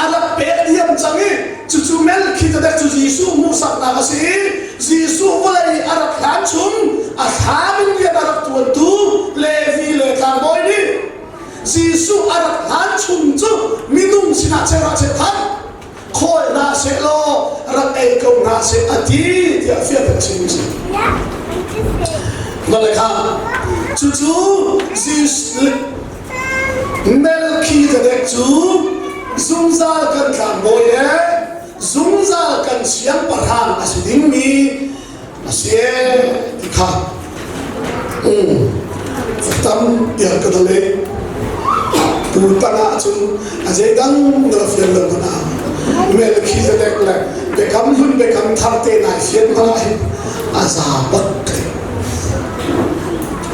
a rak pek diam cang i cucu Melkhizedek cu Jesuh hmuhsaknak a si i Jesuh vawlei a rak hlan chung a thlam in rian a rak tuantu Levi le tlangbawi nih Jesuh a rak hlan chung cu minung sinah cheuhra cheukhat khawi hna seh law rak ei ko hna seh a ti tiah fiang a chim si. Male kha cucu Melkhizedek cu zungzal kan tlangbawi le zungzal kan siangpahrang a si dingmi a si ti kha tam tiah ka dal i tutan ah cun a zeidang na fian lo hmanh ah Melkhizedek le biakam hlun biakam thar te nai fian hmanh ah hin a za bak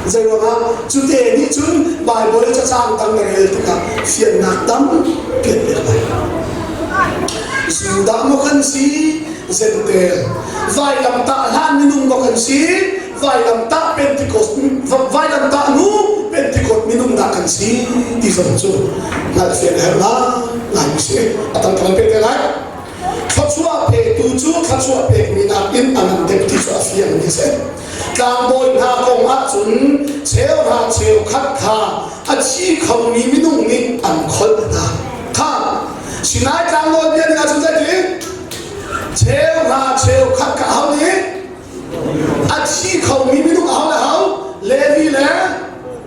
Zeiruangah cute nih cun Baibal cacang dang na rel tikah fiannak tam pian pek lai. Judah maw kan si, Zentel. Vailamtah hlan minung maw kan si, vailamtah Pentecost vailamtah hnu Pentecost minung dah kan si ti zong cu hngalhfian a herh ngai mi si. A tang kan pe te lai. Thluachuah petu cu thluachuah pekmi nakin a ngan deuh ti cu a fiang mi a si. Tlangbawi hna kong ahcun cheuhra cheukhat kha a thi khomi minung nih an kholh hna. Kha Sinai tlangbawi bia ning ahcun zeiti? Cheuhra cheukhat kha aho nih a thi khomi minung aho le aho? Levi le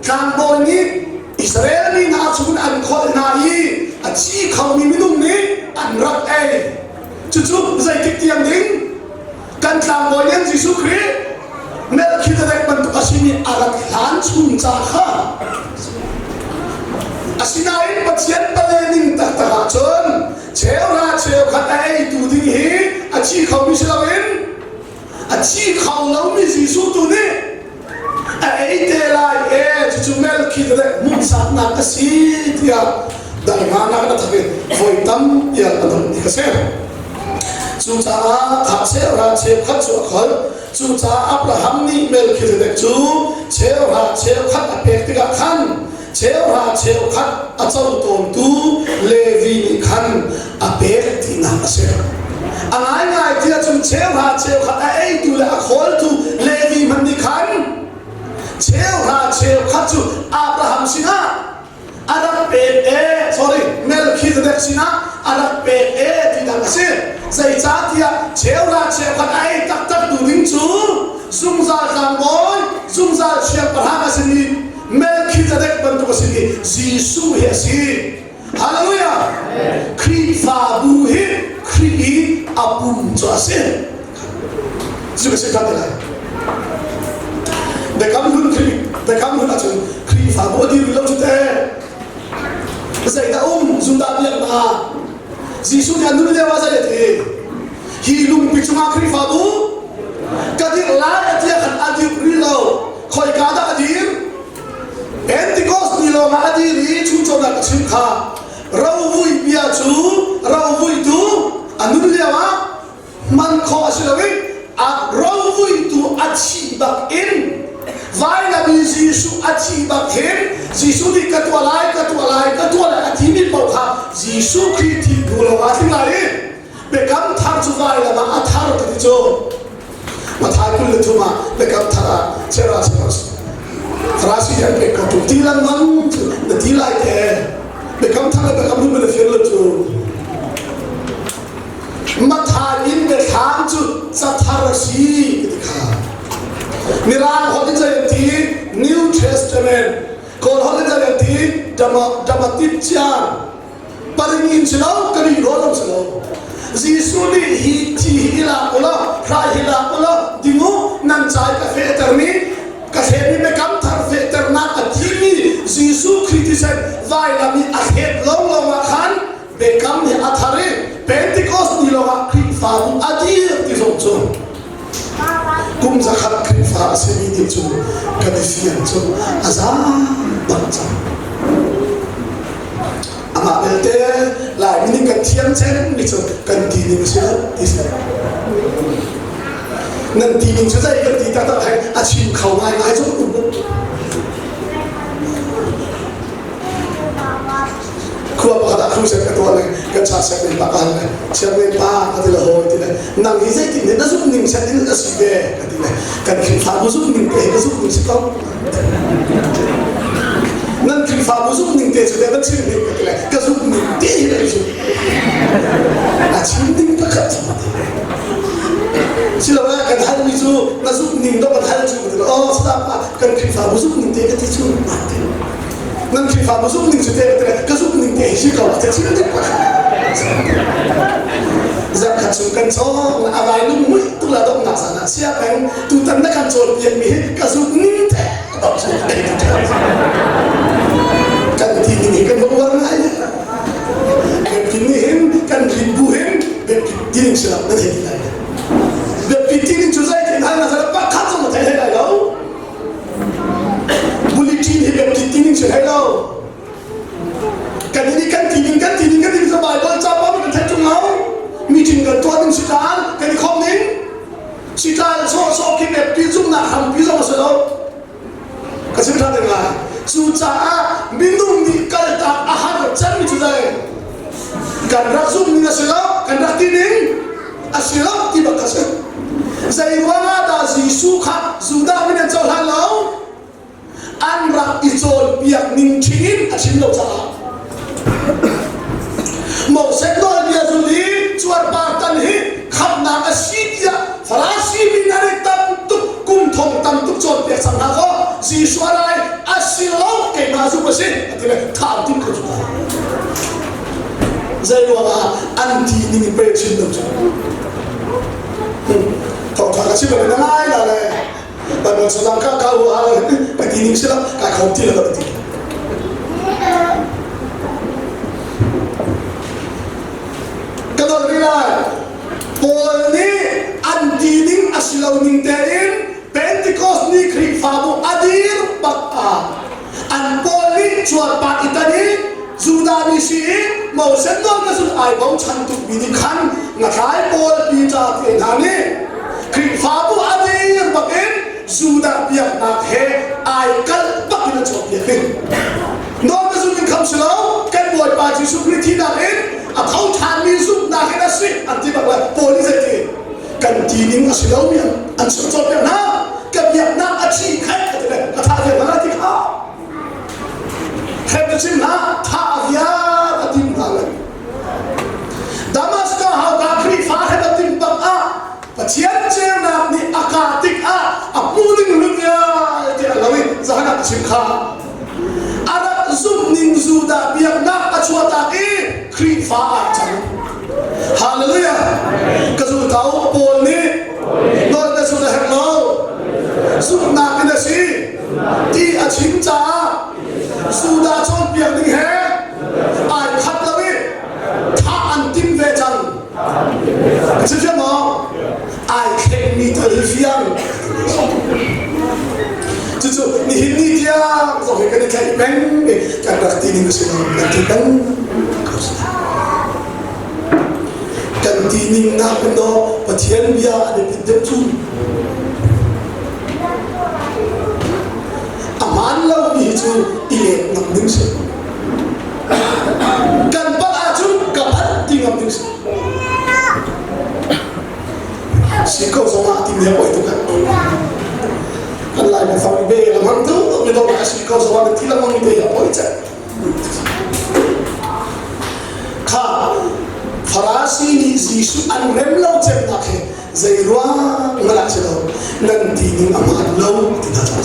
tlangbawi nih Israel mi hna chung an kholh hna i a thi khomi minung nih an rak ei. Cucu zeitik tiang ding? Kan tlangbawi lian Jesuh Khrih Melkhizedek bantuk a simi a rat hlan chung ca kha asinain Pathian pale ning taktak ahcun cheuhra cheukhat a eitu ding hi a thi khomi si loin a thi kho lomi Jesuh tu nih. A ei te lai e cucu Melkhizedek hmuhsaknak a si tiah dangmanak na thak in voi tam tiah a dong ti ka si. Cucaah kha cheuhra cheukhat cu a kholh. Cucaah Abraham nih Melkhizedek cu cheuhra cheukhat a pek tikah khan cheuhra cheukhat a co tawntu Levi nih khan a pek tinak a si. A ngaingai ti ahcun cheuhra cheukhat a eitu le a khawltu Levi hmanh nih khan cheuhra cheukhat cu Abraham sinah a rak pek e sorry Melchizedek sinah a rak pek e ti dang a si. Zeicahtiah cheuhra cheukhat a ei taktak tu ding cu zungzal tlangbawi zungzal siangpahrang a simi Melchizedek bantuk a simi Jesuh hi a si. Hallelujah! Khrihfabu hi Khrih i a pum cu a si. Cu ka si ṭhan lai. Biakam hlun Khrih biakam hlun ahcun Khrihfabu a dir lo cu teh. Zeidah um Judah biaknak Jesuh nih a nun lio ah zei a ti? Hi lungpi cungah Khrihfabu ka dirh lai a ti ah khan a dirh rih lo. Khoika dah a dir? Pentecost ni lawngah a dir i chungcawnak a chim kha rovui bia cu rovuitu a nun lioah hman khawh a si lo i a rovuitu a thih bak in vailam i Jesuh a thih bak hin Jesuh nih ka tuah lai ka tuah lai ka tuah lai a timi paoh kha Jesuh Khrih thih hnu lawngah a tling lai i biakam thar cu vailam ah a thar ka ti cu Mathai 23 ah biakam thar ah Sarah Farasi an pek ko tu ti lengmang cu na ti lai te biakam thar le biakam hlun na fir lo cu Mathai in biathlam cu cathar a si ka ti kha Mirang holh in zei an ti New Testament Kawl holh in zei an ti Damatit Ciang paring in si lo kan i rawl si lo Jesuh nih hi thi hi lak ulaw hrai hi lak ulaw ding u nan cai ka fehtermi ka thlemi biakam thar fehternak a thimi Jesuh Khrih thisen vailam i a thlet lawnglawng ah khan biakam hi a thar i Pentecost ni lawngah Khrihfabu a dir ti zong cu kum zakhat Khrihfa a simi nih cun kan i fiang cu a za bak cang. Amah belte Laimi nih kan thiam cem mi cu kan ti ning a si lo ti si. Nan ti ning cu zei kan ti taktak hai a chim kho ngaingai cu um. Khua pakhat ah crusade ka tuah le kan cha siang men pa ka hal le siang men pa ka ti le hawi ti le nang hi zeitin na zumh ning set in a si ve ka ti le kan Khrihfabu zumh ning te hi ka zumh ning si ko nan Khrihfabu zumh ning te cu te van chim ning ka ti le ka zumh ning te hi na zumh a chim ding pakhat silole kan halmi cu na zumh ning dok kan hal cu ka ti le oh sadam pa kan Khrihfabu zumh ning te ka ti cu nan Khrihfabu zumh ning cu te ka zumh ning te hi si ko a chim ding zarkhat chung kan cawng a vai lung muih tuk la donghnak zan ah sia peng tutan na kan cawn piak mi hi ka zumh ning te kan ti ning hi kan va uar ngai biapi nih hin kan rin bu hin biapi tining si lo na thei ti lai biapi tining cu zeitin hal na pakhat zong na thei hlei lai lo Bulletin hi biapi tining si hlei lo. Kan ini kan ti ding kan ti ding kan ti ding Bible ca pa kan theih tung lo. Meeting kan tuah ding si tlan kan i khom ding. Si tlan sawh sawh khi biapi zumnak hrampi zong a si lo. Ka sim than ding lai. Cucaah minung nih kaltak a har cemmi cu zei? Kan rak zumh ning a si lo, kan rak ti ning a si lo ti bak kha si. Zei ruangah dah Jesuh kha Judah mi nan cohlan lo? An rak i cawnpiak ning ṭhing in a chim lo caah. Moses nawlbia zul hi cuarpar tan hi khamhnak a si tiah Farasi mi hna nih tam tuk kum thong tam tuk cawnpiak cang hna kaw Jesuh a rai a si lo keimah zumh a si a ti le thah tim ko cu zei ruangah an ti ning in pei chim lo cu thawngtha ka chim lo na ngai la le Bible chungah ka ka hu ha ka ti ning si lo ka khom ti lo ka ti ka dol rih lai Paul nih an ti ning a si lo ning tein Pentecost ni Khrihfa Khrihfabu a dir bak ah an pawl nih cuarpar i tan i Judah mi si i Moses nawl ka zul ai bochan tukmi nih khan ngatlai pawl Peter te hna nih Khrihfabu a dir bakin Judah biaknak he ai kalh bakin a cawnpiak ding. Nawl ka zul in kham si lo, kan Bawipa Jesuh Khrih thihnak in a tho ṭhanmi zumhnak in a si an ti bak lai. Paul nih zeiti kan ti ning a si lomi an chim cawnpiak hna. Ka biaknak a thi khat a ti le a thah vial hna ti kha. Hrem na chim hna, thah vial a tim hna le. Damascus hauka Khrihfa hrem a tim bak ah Pathian ceunak nih a kah tikah a hmu ding lu vialte a lo i zahan ah ka chim kha. A rak zumh ning Judah biaknak a chuahtak i Khrihfa ah cang. Hallelujah! Ka zultau Paul nih nawl na zul a herh lo. Zumhnak in a si ti a chim caah Judah cawnpiak ding he ai khat lo i thah an tim ve cang. Ka chim fiang maw? Ai thlengmi tal hi fiang. Cucu nihin ni tiang zong hi kan i tlaih peng i kan rak ti ning a si lo. Kan ti peng ko si. Kan ti ning nakin dawh Pathian bia an i pit deuh cu. A hmaan lomi hi cu i let ngam ding si. Kan palh ahcun ka palh ti ngam ding si. Si ko zong ah timi a poi tuk kan lai biafang be lamang tu mi dong ah si ko zong ah ti lamang te a poi cek kha Farasi nih Jesuh an rem lo cemnak he zei ruang ngalak si lo nan ti ning a hmaan lo ti hna cang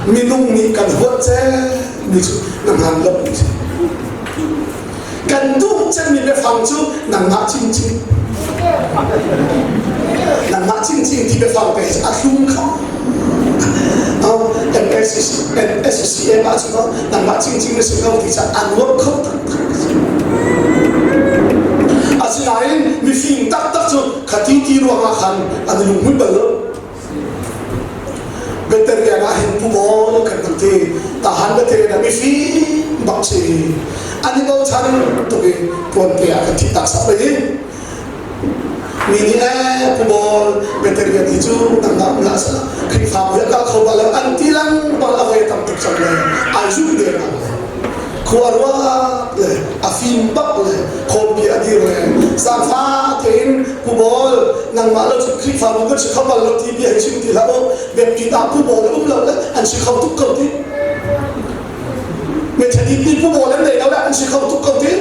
minung nih kan huat cem mi cu na hmaan lo ti si kan duh cemmi biafang cu nangmah cingcing nangmah cingcing ti biafang te a thlum kho NSCM ah cun nangmah cingcing na si ko ti ca a nuam kho taktak asinain mifim taktak cu khati ti ruangah khan an lunghmui bal lo Veterian ah hin pu maw kan kan ti tahan veterian ah mifim bak si an i bochan tuk i tuante ah kan thih tak sak i mi nih eh pu bawl veterian hi cu nangmah um hlah seh Khrihfabu hi a kal kho bal lo an ti lengmang a voi tam tuk cang le ai zumh deng le khua ruak le a fim bak le khawmpi a dir le zaangfa tein pu bawl nangmah lo cu Khrihfabu kan si kho bal lo ti bia hi chim ti hlah u biakinn ah pu bawl um lo le an si kho tuk ko ti Methodist nih pu bawl an nei lo le an si kho tuk ko ti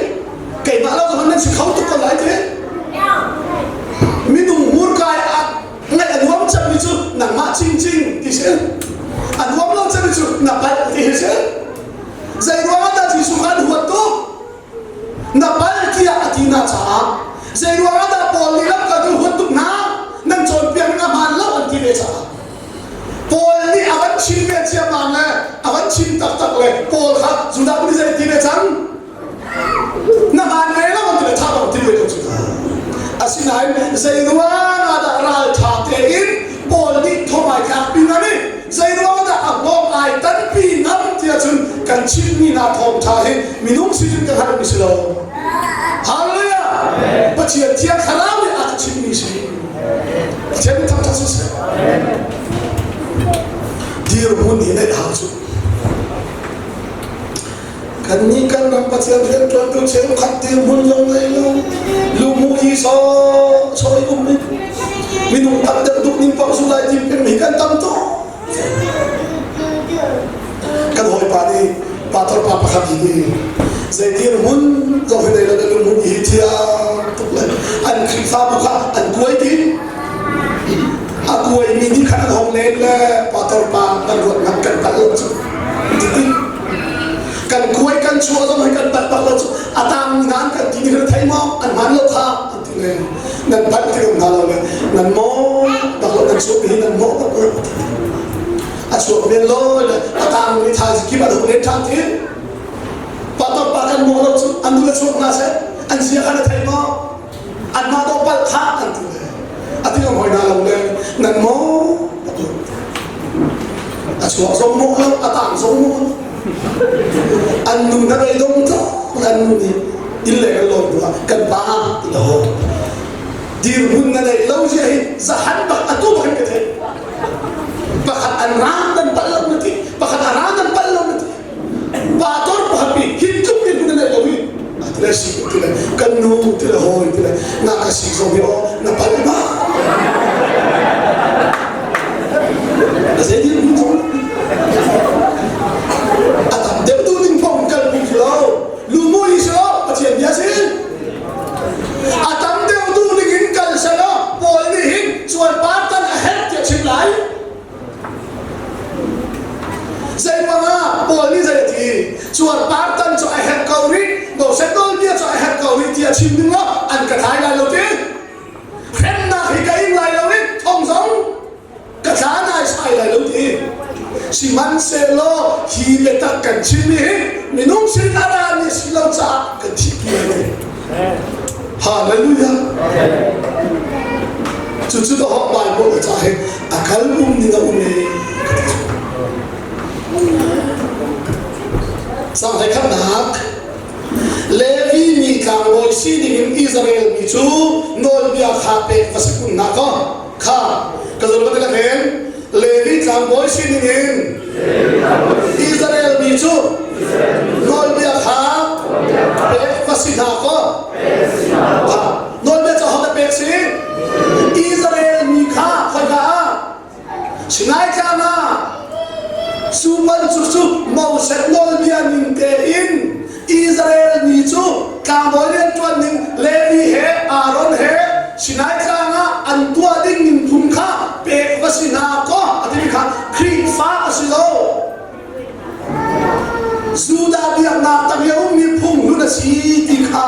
keimah lo zong nan si kho tuk ko lai ti minung hmurkai ah ngaih a nuam cemmi cu nangmah cingcing ti si a nuam lo cemmi cu na palh ti hi si Zei ruangah dah Jesuh kha an huat tuk? Na pal tiah a ti hna caah zei ruangah dah Paul nih lamkaltu huat tuk hna? Nan cawnpiak ning a hmaan lo an ti ve caah. Paul nih a van chim ve ciammam le a van chim taktak le Paul kha Judah nih zei ti ve cang? Na hmaan ve lo an ti le tha bang ti ve ko cu ta. Asinain zei ruangah dah ralṭha tein Paul nih thawmai tlakpi ngam i zei ruangah dah a hngawng ai tanpi ngam tiah cun kan chimmi hna thawngṭha hi minung sinin kan halmi si lo. Hallelujah! Pathian thiang thlarau nih a ka chimmi si. Pathian nih thangṭhat siseh. Dirhmun hi neih hau cu. Kannih kan ram Pathian rianṭuantu cheukhat dirhmun zong ngei lo, luhmuh hi sawhsawh i um i minung tam deuh duh ning paoh zulai tim peng hi kan tam tuk. Kan hawipa nih pastor pa pakhat hi nih zei dirhmun zong hi nei lo na lungmun hi thiang tuk le an Khrihfabu kha an kuai ti a kuaimi nih khan an hong len le pastor pa kan ruat ngam kan palh lo cu ti kan kuai kan chuah zong hi kan palh bak lo cu a tang nan kan ti kan thei maw an hman lo kha an ti le nan palh ti hna lo le nan maw bak lo nan chuah hi nan maw bak lo a chuak men lo le a tang mi tha kip a hung len than ti pa pa kan maw lo cu an du le chuak hna seh an zia kha na thei maw anmah dawh palh kha an ti le. A ti hoi na lo le nan mo a chuah zong mo lo a tang zong mo lo an nu na rei dong to an nu nih inn le kan lawn tu ah kan pa ti lo dirhmun na neih lo zia hi zahan bak atu bak in ka theih pakhat an ram nan pal lo na ti pakhat a ram nan pal lo na ti pastor pakhat pi hin tluk dirhmun na neih lo hi tile si tile kan nu tile hawi tile na ka si zong hi o na pal ba na zei dirhmun zong a tam deuh tu ding phong kal phung si lo lu mui si lo Pathian bia si A tam deuh duh ning in kal selaw Paul nih hin cuarpar tan a herh tiah chim lai. Zeipang ah Paul nih zei a ti? Cuarpar tan cu a herh ko rih, Moses nawlbia cu a herh ko rih tiah chim ding law an ka thlai lai lo ti. Hremnak hi ka ing lai lo i thong zong ka thla nai sai lai lo ti sihmanhsehlaw hi biatak kan chim hi minung sin a ra mi si lo caah kan thih pi lai hallelujah cucu ka hok Bible ca he a kal um ning a um e sang hlei khatnak Levi mi tlangbawi sining in Israel mi cu nawlbia kha pek va si kun na ko Kha ka zul ka ti hen Levi tlangbawi sining in Israel mi cu nawlbia kha pek va si hna kaw nawlbia cu ho pek si Israel mi kha khoika ah Sinai tlang ah cu bantuk cu Moses nawlbia ning tein Israel mi cu tlangbawi rianṭuan ning Levi he Aaron he Sinai tlang ah an tuah ding ning phung kha pek va si hna kaw a timi kha Khrihfa a si lo. Judah biaknak tang i a ummi phung hlun a si ti kha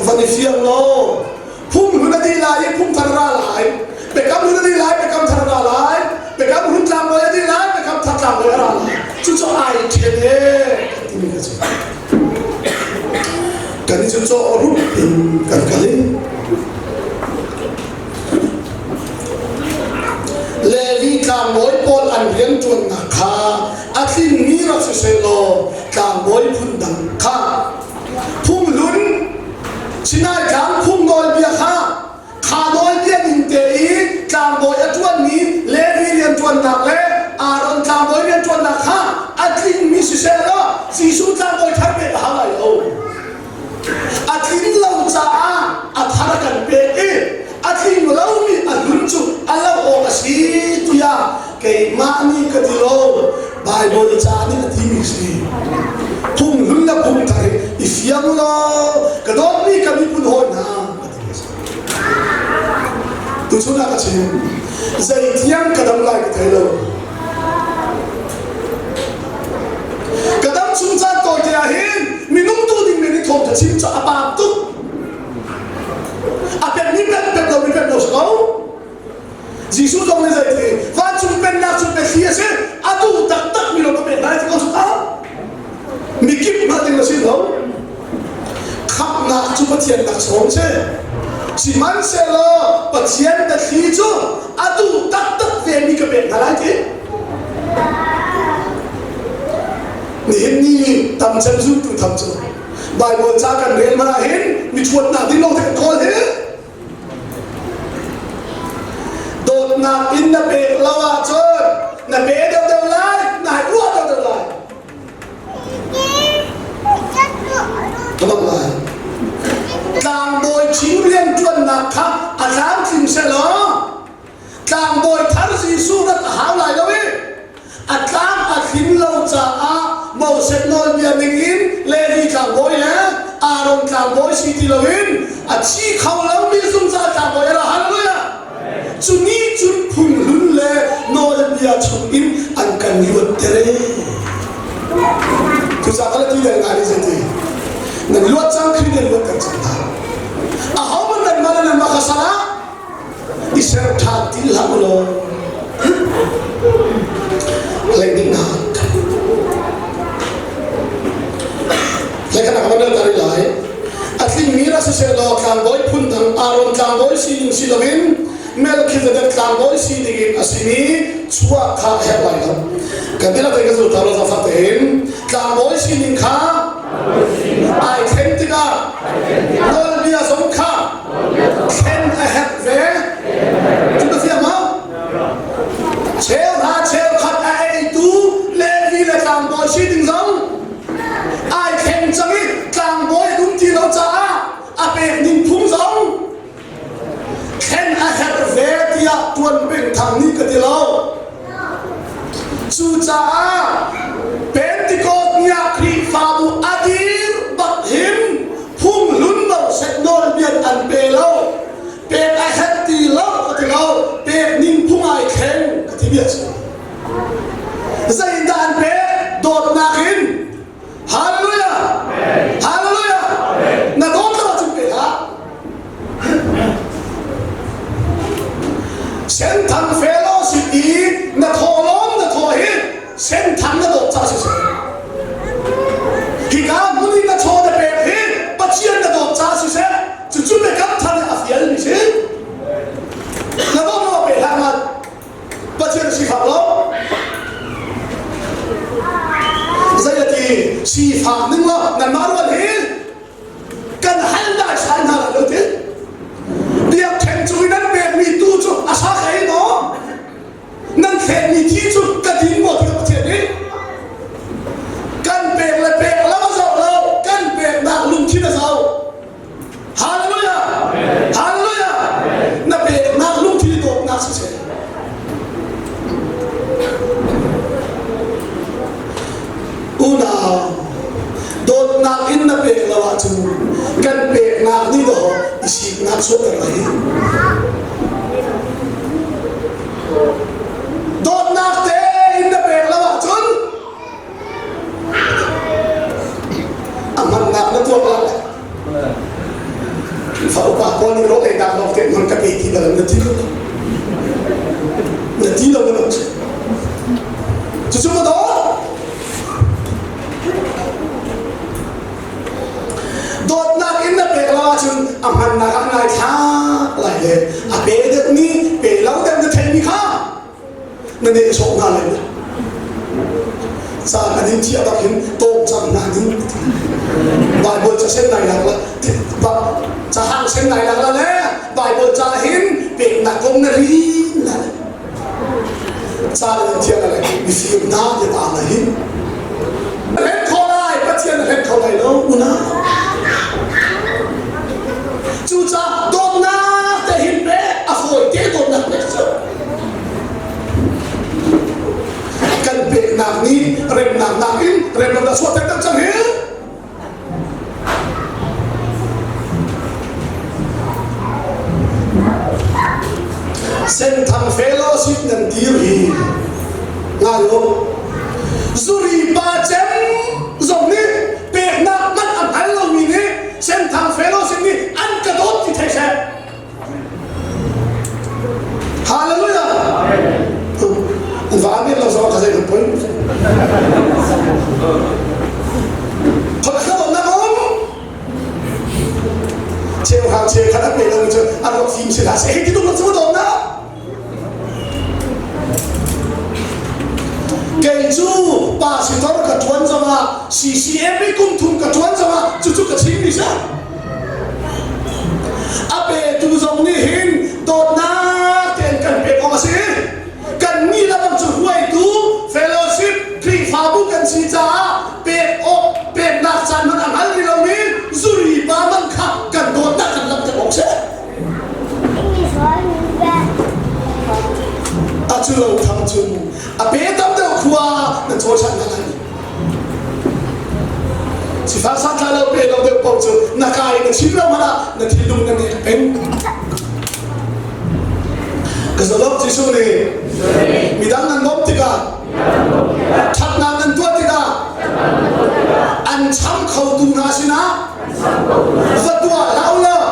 van i fiang law phung hlun a dih lai i phung thar ra lai biakam hlun a dih lai biakam thar ra lai biakam hlun tlangbawi a dih lai biakam thar tlangbawi a ra lai cucu ai ṭhen e timi ka si kan i cu caw rup in kan kal i Levi tlangbawi pawl an rianṭuannak kha a tlinmi rak si sehlaw tlangbawi phun dang kha phunghlun Sinai tlang phung nawlbia kha kha nawlbia ning te i tlangbawi a ṭuanmi Levi rianṭuannak le Aaron tlangbawi rianṭuannak kha a tlingmi siseh law Jesuh tlangbawi thar pek a hau lai lo. A tlin lo caah a thar a kan pek i a tling lomi a hlun cu a lo awk a si tiah keimah nih ka ti lo Baibal ca nih a timi si phung hlun le phung thar hi i fiang law ka dawtmi ka miphun hawi hna ka ti a si tuchun ah ka chim zei tiang ka dam lai ka thei lo ka dam chung caan tawite ah hin minung tu ding men i thawngtha chim cu a paam tuk a pek ni pek pek lo ni pek lo si ko Jesuh zong nih zeiti vancung pennak cu biathli a si a duh taktak mi lawng ka pek lai ti ko cu mikip hngalh ding a si lo khamhnak cu Pathian laksawng si sihmanhsehlaw Pathian biathli cu a duh taktak ve mi ka pek hna lai ti nihin ni tam cem zultu tham cu Bible ca kan rel man ah hin mi thuatnak ding lawng te kan kawl hi Dawtnak in na pek lo ahcun na pe deuhdeuh lai, na ruah deuhdeuh lai. Ka bang lai. Tlangbawi ṭhing rianṭuannak kha a tlamtling selaw tlangbawi thar Jesuh rat a hau lai lo i a tlang a thlin lo caah Moses nawlbia ningin Levi tlangbawi le Aaron tlangbawi si ti loin a thi kho lomi zungzal tlangbawi a ra hallelujah cu ni cun phunghlun le nawlbia chungin an kan luatter e cucaah ka ti deng ngai zeiti nan luat cang Khrih nih luatter cang hna ahohmanh nan mah le nan mah kha salah i ser ṭhan ti hlah u law hleihniknak hlekhanak van tar lai a tlingmi rak siseh law tlangbawi phun dang Aaron tlangbawi sining si loin Melchizedek tlangbawi sining in a simi chuah kha a herh lai lo. Kan ti la te ka zul ta lo zafa tein tlangbawi sining kha ai thleng tikah nawlbia zong kha thlen a herh ve. Cu ka fiang maw? Cheuhra cheukhat a eitu Levi le tlangbawi sining zong ai thleng cang i tlangbawi an um ti lo caah a pek ning phung zong thlen a herh ve tiah tuan peng thang nih ka ti lo. Cucaah Pentecost ni ah Khrihfabu a dir bak hin phunghlun Moses nawlbia an pe lo. Pek a herh ti lo ka ti lo. Pek ning phung ai thleng ka ti bia si. Zeidah an pek? Dawtnak in. Hallelujah! Hallelujah! Na dawt lo ahcun pe hlah. Senthang fellowship i na thawhlawm na thawh hi senthang na dawt ca siseh. Hika hmun i na chaw na pek hi Pathian na dawt ca siseh. Cucu biakam thar a fialmi si. Na dawt lo pe hlah ngat. Pathian sifak lo. Zei a ti sifak ning lo nanmah rual hi kan hal dai sai hna lai lo ti. Biakṭheng cung i nan pekmi tu cu a sa kai maw? Nan thletmi thi cu ka din maw ti Pathian nih? Kan pek le pek lo a zoh lo, kan peknak lungthin a zoh. Hallelujah! Hallelujah! Na peknak lungthin dawtnak siseh. Unau, dawtnak in na pek lo ahcun kan peknak nih dawh i siknak chuahter lai. Dawtnak tein na pek lo ahcun a hmannak na tuak lai. Khrihfa upa pawl nih rawh einak lawng te hman ka pe ti bal na ti lo. Na ti lo na si. Cucu ma dawt? Dawtnak in na pek lo ahcun a hmannak ah nai thlak lai le a pe deuh ni pe lo deuh na theimi kha na nehsawh hna lai lo caan an in thiah bak hin tawng cang hna ding Bible ca sen nai lak la ca hang sen nai lak la le Bible ca hin peknak kong na rin la caan an in thiah la le mifim hna ti ta na hin hren kho lai Pathian na hren kho lai lo unau cucaah dawtnak te hin pe a fawi te dawtnak pek cu Kan peknak nih remnak nakin remnak a chuahter deuh cang hi. Senthang Fellowship nan dir hi ngai u. Zuri pa cem zong nih peknak man a hngal lomi nih Senthang Fellowship nih an ka dawt ti thei seh. Hallelujah! Va men lo zong ka zei kan poi. Khoi ka dawt nak um. Cheu hang cheu khat an pe lo cu an rak fim si hlah seh. Hei ti tuk lo cu dawt na. Kei cu pastor ka ṭuan zongah CCM i kum thum ka ṭuan zongah cucu ka chim mi si. A petu zong nih hin dawtnak tein kan pek awk a si. Kan nih le bang cu hruaitu fellowship Khrihfabu kan si caah pek awk peknak caan hmanh a hngal rih lomi zuri pa man kha kan dawtnak kan langhter awk si. A cu lo thang cun a pe tam deuh khua nan cawl ṭhan hna lai. Sifak santlai lo pe lo deuh paoh cu na kai na chim lo hmanh ah na thinlung na nek peng. Ka zalok Jesuh nih midang nan bawmh tikah ṭhatnak nan tuah tikah an cham khotu hna sinah va tuah hlah u law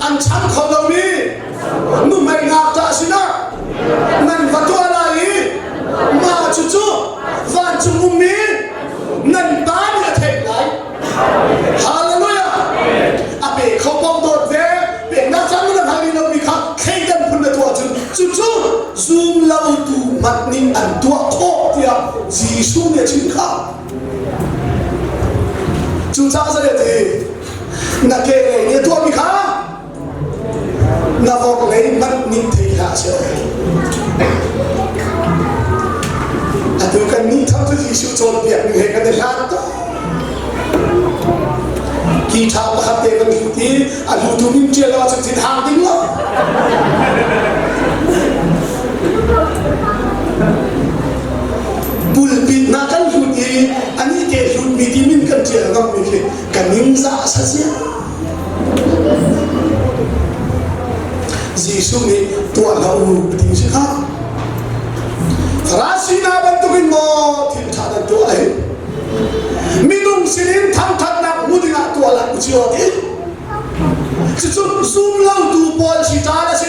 an cham kho lomi nuhmei ngakṭah sinah nan va tuah lai i mah cucu vancung ummi nan pa nih a theih lai. Hallelujah! A pe kho paoh dawt ve peknak caan nan hal rih lomi kha thlei. nih an tuah khawh tiah Jesuh nih a chim kha. Cucaah zei a ti? Na ke lei nih a tuahmi kha na vok lei hmanh nih thei hlah seh. Atu kan nih thang cu Jesuh cawnpiak ning he kan i hlat tuk. Ki ṭha pakhat te kan hlut i a hlutu min ṭial lo ahcun thin hang ding lo. Pulpit hna kan hlut i anih te hlutmi ti min kan ṭial ngammi khi ka ningzah a sa sia. Jesuh nih tuah hlah u ti si kha. Farasi hna bantukin maw thil ṭha nan tuah ai? Minung sinin thangṭhatnak hmu dingah tuah hlah u cio ti. Cucu zum lotu pawl si caan a si.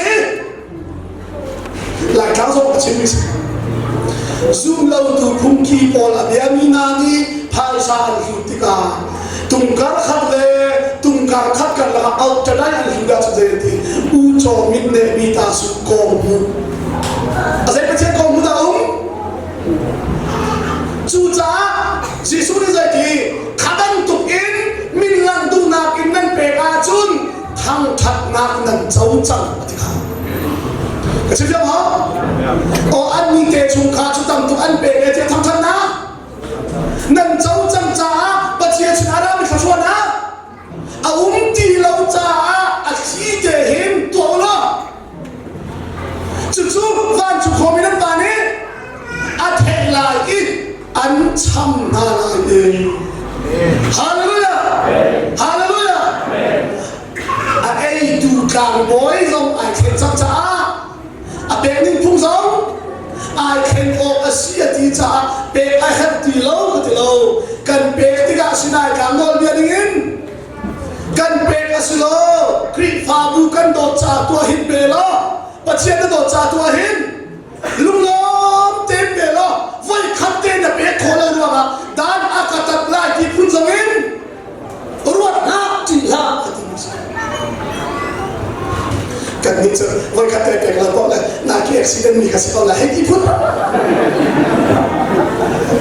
Laitlang zong a chimmi si. Zum lotu phungki pawl a biami hna nih phaisa an hlut tikah tungkar khat le tungkar khat karlak ah auh ṭadai an hlut ahcun zei an ti ucaw mit ne mi ta su kawng hmu a zei Pathian kawng hmu dah um cucaah Jesuh nih zei ti kha bantuk in min lang duhnak in nan pek ahcun thangṭhatnak nan co cang a ti kha ka chim fiang maw aw an ni te chung kha cu tam tuk an pek e tiah thangṭhatnak nan co cang caah Pathian sin a rami thluachuahnak a um ti lo caah a thli te hin tuah u law cucu vancung khuami nan pa nih a theih lai i an cham hna lai i Hallelujah! Hallelujah! A eitu tlangbawi zong ai thlen cang caah a pek ning phung zong ai thlen awk a si a ti caah pek a herh ti lo ka ti lo kan pek tikah Sinai tlang nawlbia dingin kan pek a si lo Khrihfabu kan dawt caah tuah hin pe law Pathian na dawt caah tuah hin lunglawm tein pe law voi khat te na pek khawh lo ruangah dan a ka tat lai ti phun zong in ruat hlah ṭih hlah a ti mi si kan nih cu voi khat te pek lo ko le na ki accident mi ka si ko la hei ti phun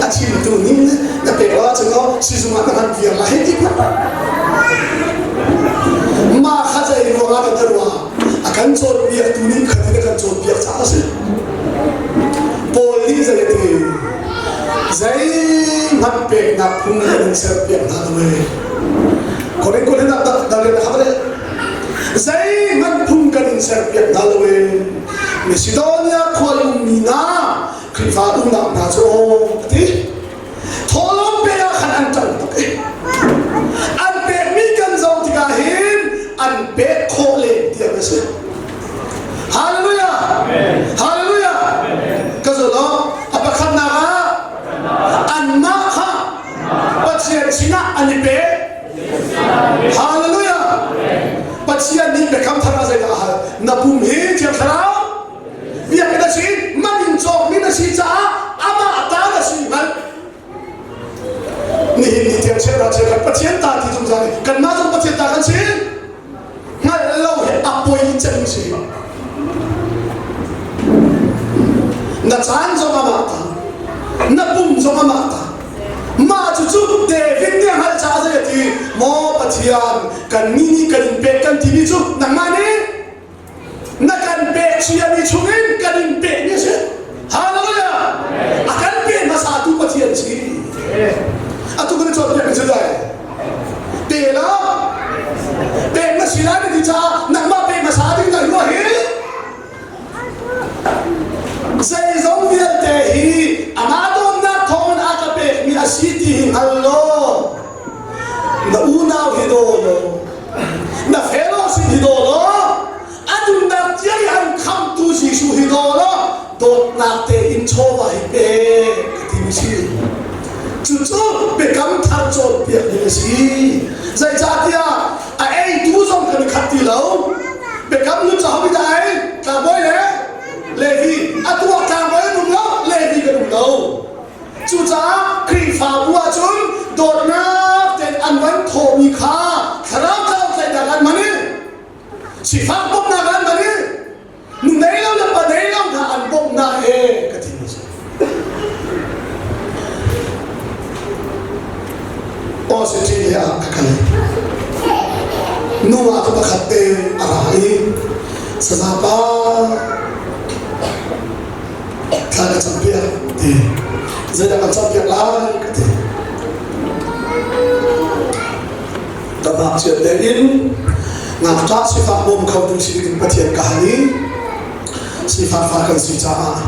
a chimtu ning na pek lo ahcun no sizung ah na hman viar la hei ti phun mah kha zei ruangah dah na ruah a kan cawnpiaktu nih khatin a kan cawnpiak caah a si Paul nih zei a ti zeihmanh peknak phung kan in serpiak hna lo ee Korin Korin ah dal le kha le zeihmanh phung kan in serpiak hna lo ee Macedonia khua i ummi hna Khrihfa unau hna cu aw a ti Thawhlawm pe ah khan an ṭang tuk i an pekmi kan zoh tikah hin an pek khawh len tiang a si. Hallelujah! Hallelujah! Ka zul a pakhatnak ah anmah kha Pathian sinah an i pe. Hallelujah! Pathian nih biakam thar ah zeidah a hal? Na pum hi Thiang Thlarau biakinn a si man in cawkmi na si caah amah ta na si hngalh nihin ni tiang cheuhra cheukhat Pathian ta ti zungzal i kanmah zong Pathian ta kan si hngalh lo he a poi cem si na caan zong amah ta na pum zong amah ta mah cucu David nih a hngalh caah zei a ti maw Pathian kan ni nih kan in pek kan timi cu nangmah nih na kan pek ciami chungin kan in pekmi a si hallelujah a kan pe hmasa tu Pathian si atu kan cawnpiak mi cu dai pe la pek na si lai na ti caah nangmah pe hmasa ding na ruah hi zeizong vialte hi amah dawtnak thawngin a ka pekmi a si ti hi hngal law na unau hi daw law na fellowship hi daw law a nunnak tiang i an khamtu Jesuh hi daw law dawtnak tein chawva hi pe ka ti mi si cucu biakam thar cawnpiak ding a si zeicahtiah a eitu zong kan i khat ti lo biakam nun cu ho dah ei tlangbawi le Levi atu ah tlangbawi an um lo Levi kan um lo Cucaah Khrihfabu ahcun dawtnak tein an van thawhmi kha thlarau tlautlaihnak an hman i sifak bawmhnak an hman i nu nei lo le pa nei lo hna an bawmhnak he ka ti mi a si. Australia ah ka kal. Nu ah ka pakhat te a ra i sazapa thla ka campiak ti. Zeidah kan campiak lai ka ti. Ka ngakchiat tein ngakṭah sifak bawm kho tu si ding Pathian ka hal i sifak fa kan si caah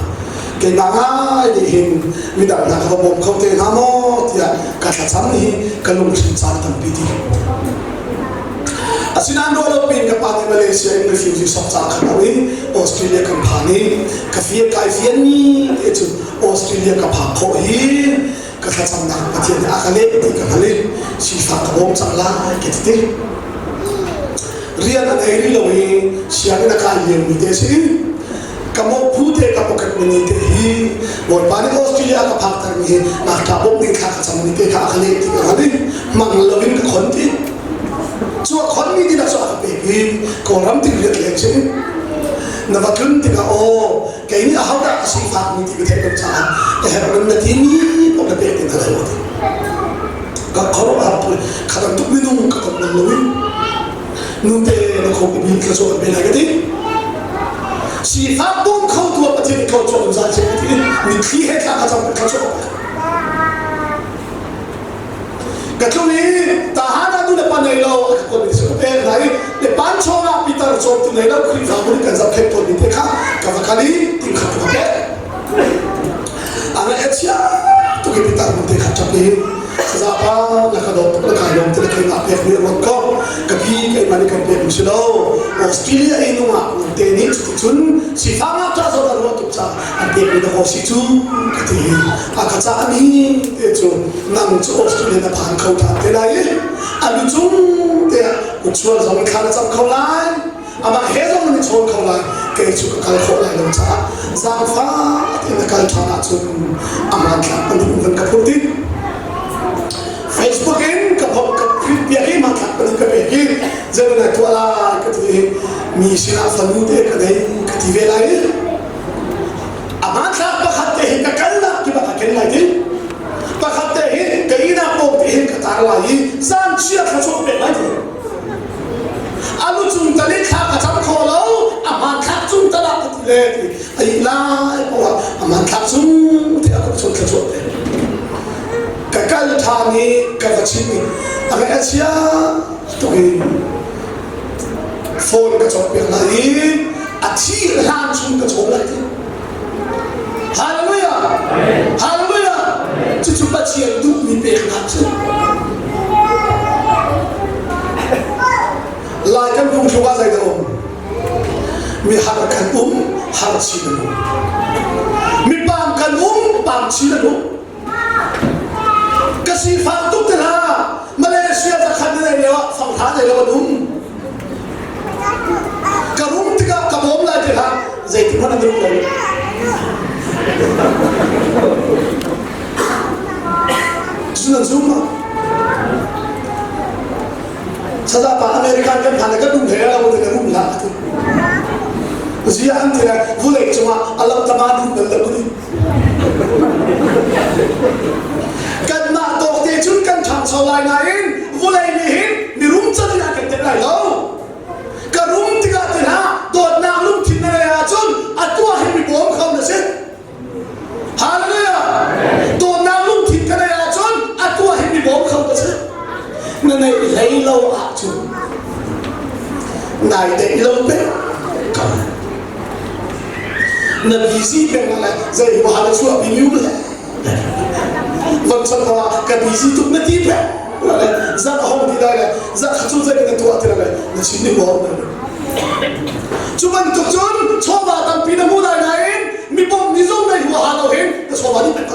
keimah ngai nih hin midang hna ka va bawm kho te hna maw tiah ka thlacam hi ka lungthin caan tampi ti. Asinain ruah lo piin ka pa nih Malaysia in refugee sok ca kha lo in Australia kan phan i ka fir kai fian mi te cu Australia ka phak khawh hi ka thlacamnak Pathian nih a ka leh ti ka hngalh i sifak ka bawm cang lai ka ti ti. Rian a ngei rih lo i sianginn a kai liomi te si. Ka mawphu te ka pocket money te hi Bawipa nih Australia ka phakter mi hi ngakṭah bawmh ding thla ka cam mi te kha a ka leh ti ka hngalh i mang lo in ka khon ti. Cu a khon mi dihlak cu a ka pek i Kawlram ting riat leng si. Na va tlun tikah aw kei nih ahodah ka sifak mi ti ka theih lo caah ka herh nan na ti mi paoh na pek ding ka lo ti. Ka khuaruahhar tuk kha bantuk minung ka ton bal lo i nute na kho bi ka chuak an pe lai ka ti. Sifak bawm kho tu ah Pathian nih thlawchuah zungzal seh ka ti. Mitthli he thla ka cam ka chuak. Ka tlung i tahan ah nu le pa nei lo a ka kuat mi cu ka pek hna i le panchawng ah pitar cawmtu nei lo Khrihfabu nih kan zohkhenh tawn mi te kha ka va kal i tingkhat ka va pek. A ngaih a chia tuk i pitar nu te kha ṭap i sazapa na ka dawt tuk na kai lawm ti na keimah pek mi ruat ko ka pi keimah nih kan pek mi si lo Australia i nungak nu te nih cuticun sifak ngakṭah zawn a ruah tuk caah an pek mi dakaw si cu ka ti a ka cah mi te cu nang cu Australia na phan kho ṭhan te lai i a lu cung te ah kutsual zong in thla na cam kho lai amah he zong nan i chawn kho lai kei cu ka kal khawh lai lo caah zaangfah tein na kal ṭhan ahcun a hmanthlak kan duh van ka phur ti Facebook in ka phok ka print piak i hmanthlak kan ka pek i zei na tuah lai ka ti i mi sinah fanu te ka nei ka ti ve lai i a hmanthlak pakhat te hi ka kalnak kip ah ka ken lai ti pakhat te hi ka ihnak pawng te hin ka tar lai i zan chia thluachuah pek lai ti a lu cung tal i thla ka cam kho lo a hmanthlak cung tal ah ka ti le ti a ih lai poah ah a hmanthlak cung te a ka chun thluachuah pek ka kal ṭhan i ka va chim i a ngaih a chia tuk i phone ka cawkpiak lai i a thi hlan chung ka cawm lai ti Hallelujah! Hallelujah! Cucu Pathian duhmi peknak cu. Lai kan phungthluk ah zeidah um? Mi har kan um, har chin an um. Mi paam kan um, paam chin an um. Ka sifak tuk te hlah. Malaysia zakhat na nei lio ah fanghra nei lo an um. Ka rum tikah ka bawm lai te hlah. Zeitik hmanh an rum lo. Cun an zum ma? Sada pa American kan phan ka dum he lo te ka rum hlah ati. Zia an ti le vulei cungah alam tama dum bal lo ni. Kanmah tawk te cun kan ṭhangcho lai nain vawlei nih hin mirum can in a kan tenh lai lo. Ka rum tikah ti hlah dawtnak lungthin na ngeih ahcun a tuah hi mi bawm kho na si. Hallelujah! Dawtnak lungthin ka neih ahcun a tuah hi mi bawm kho na si. Na neih hlei lo ahcun nai deih lo pek ko. Na busy peng ah le zei huaha na chuah mi um le von chan ko ah ka busy tuk na ti peng le zak a hong ti dai le zak kha cu zei na tuah ti le na chim ni huam cu bantuk cun chawva tampi na hmu dai nain mi bom ni zong nei huaha lo hin na chawva ni pek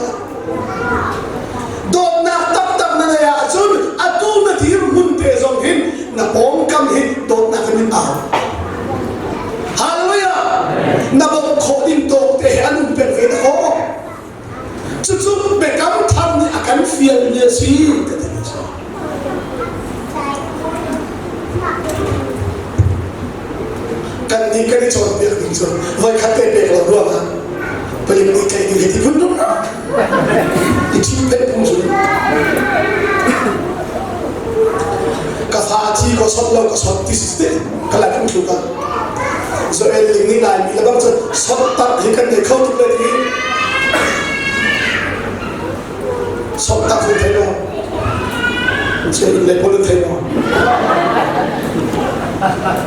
dawtnak taktak na nei ahcun atu na dir hmun te zong hin na pawngkam hi dawtnak in min au Hallelujah! Na bawmh khawh ding tawk te he an um peng ve ta kaw. Cucu biakam thar nih a kan fialmi a si ka ti mi cu. Kan nih kan i cawnpiak ding cu voikhat te pek lo ruangah palik nih tlaih ding hi ti phun dum i ṭhi pek phung cu. Ka sot lo ka sot ti si te ka lai kan tlu ka. Zoel ling ni lai mi le bang cun sot tak hi kan nei kho tuk le ti. Sot tak hun thei lo. Che in le pol thei lo.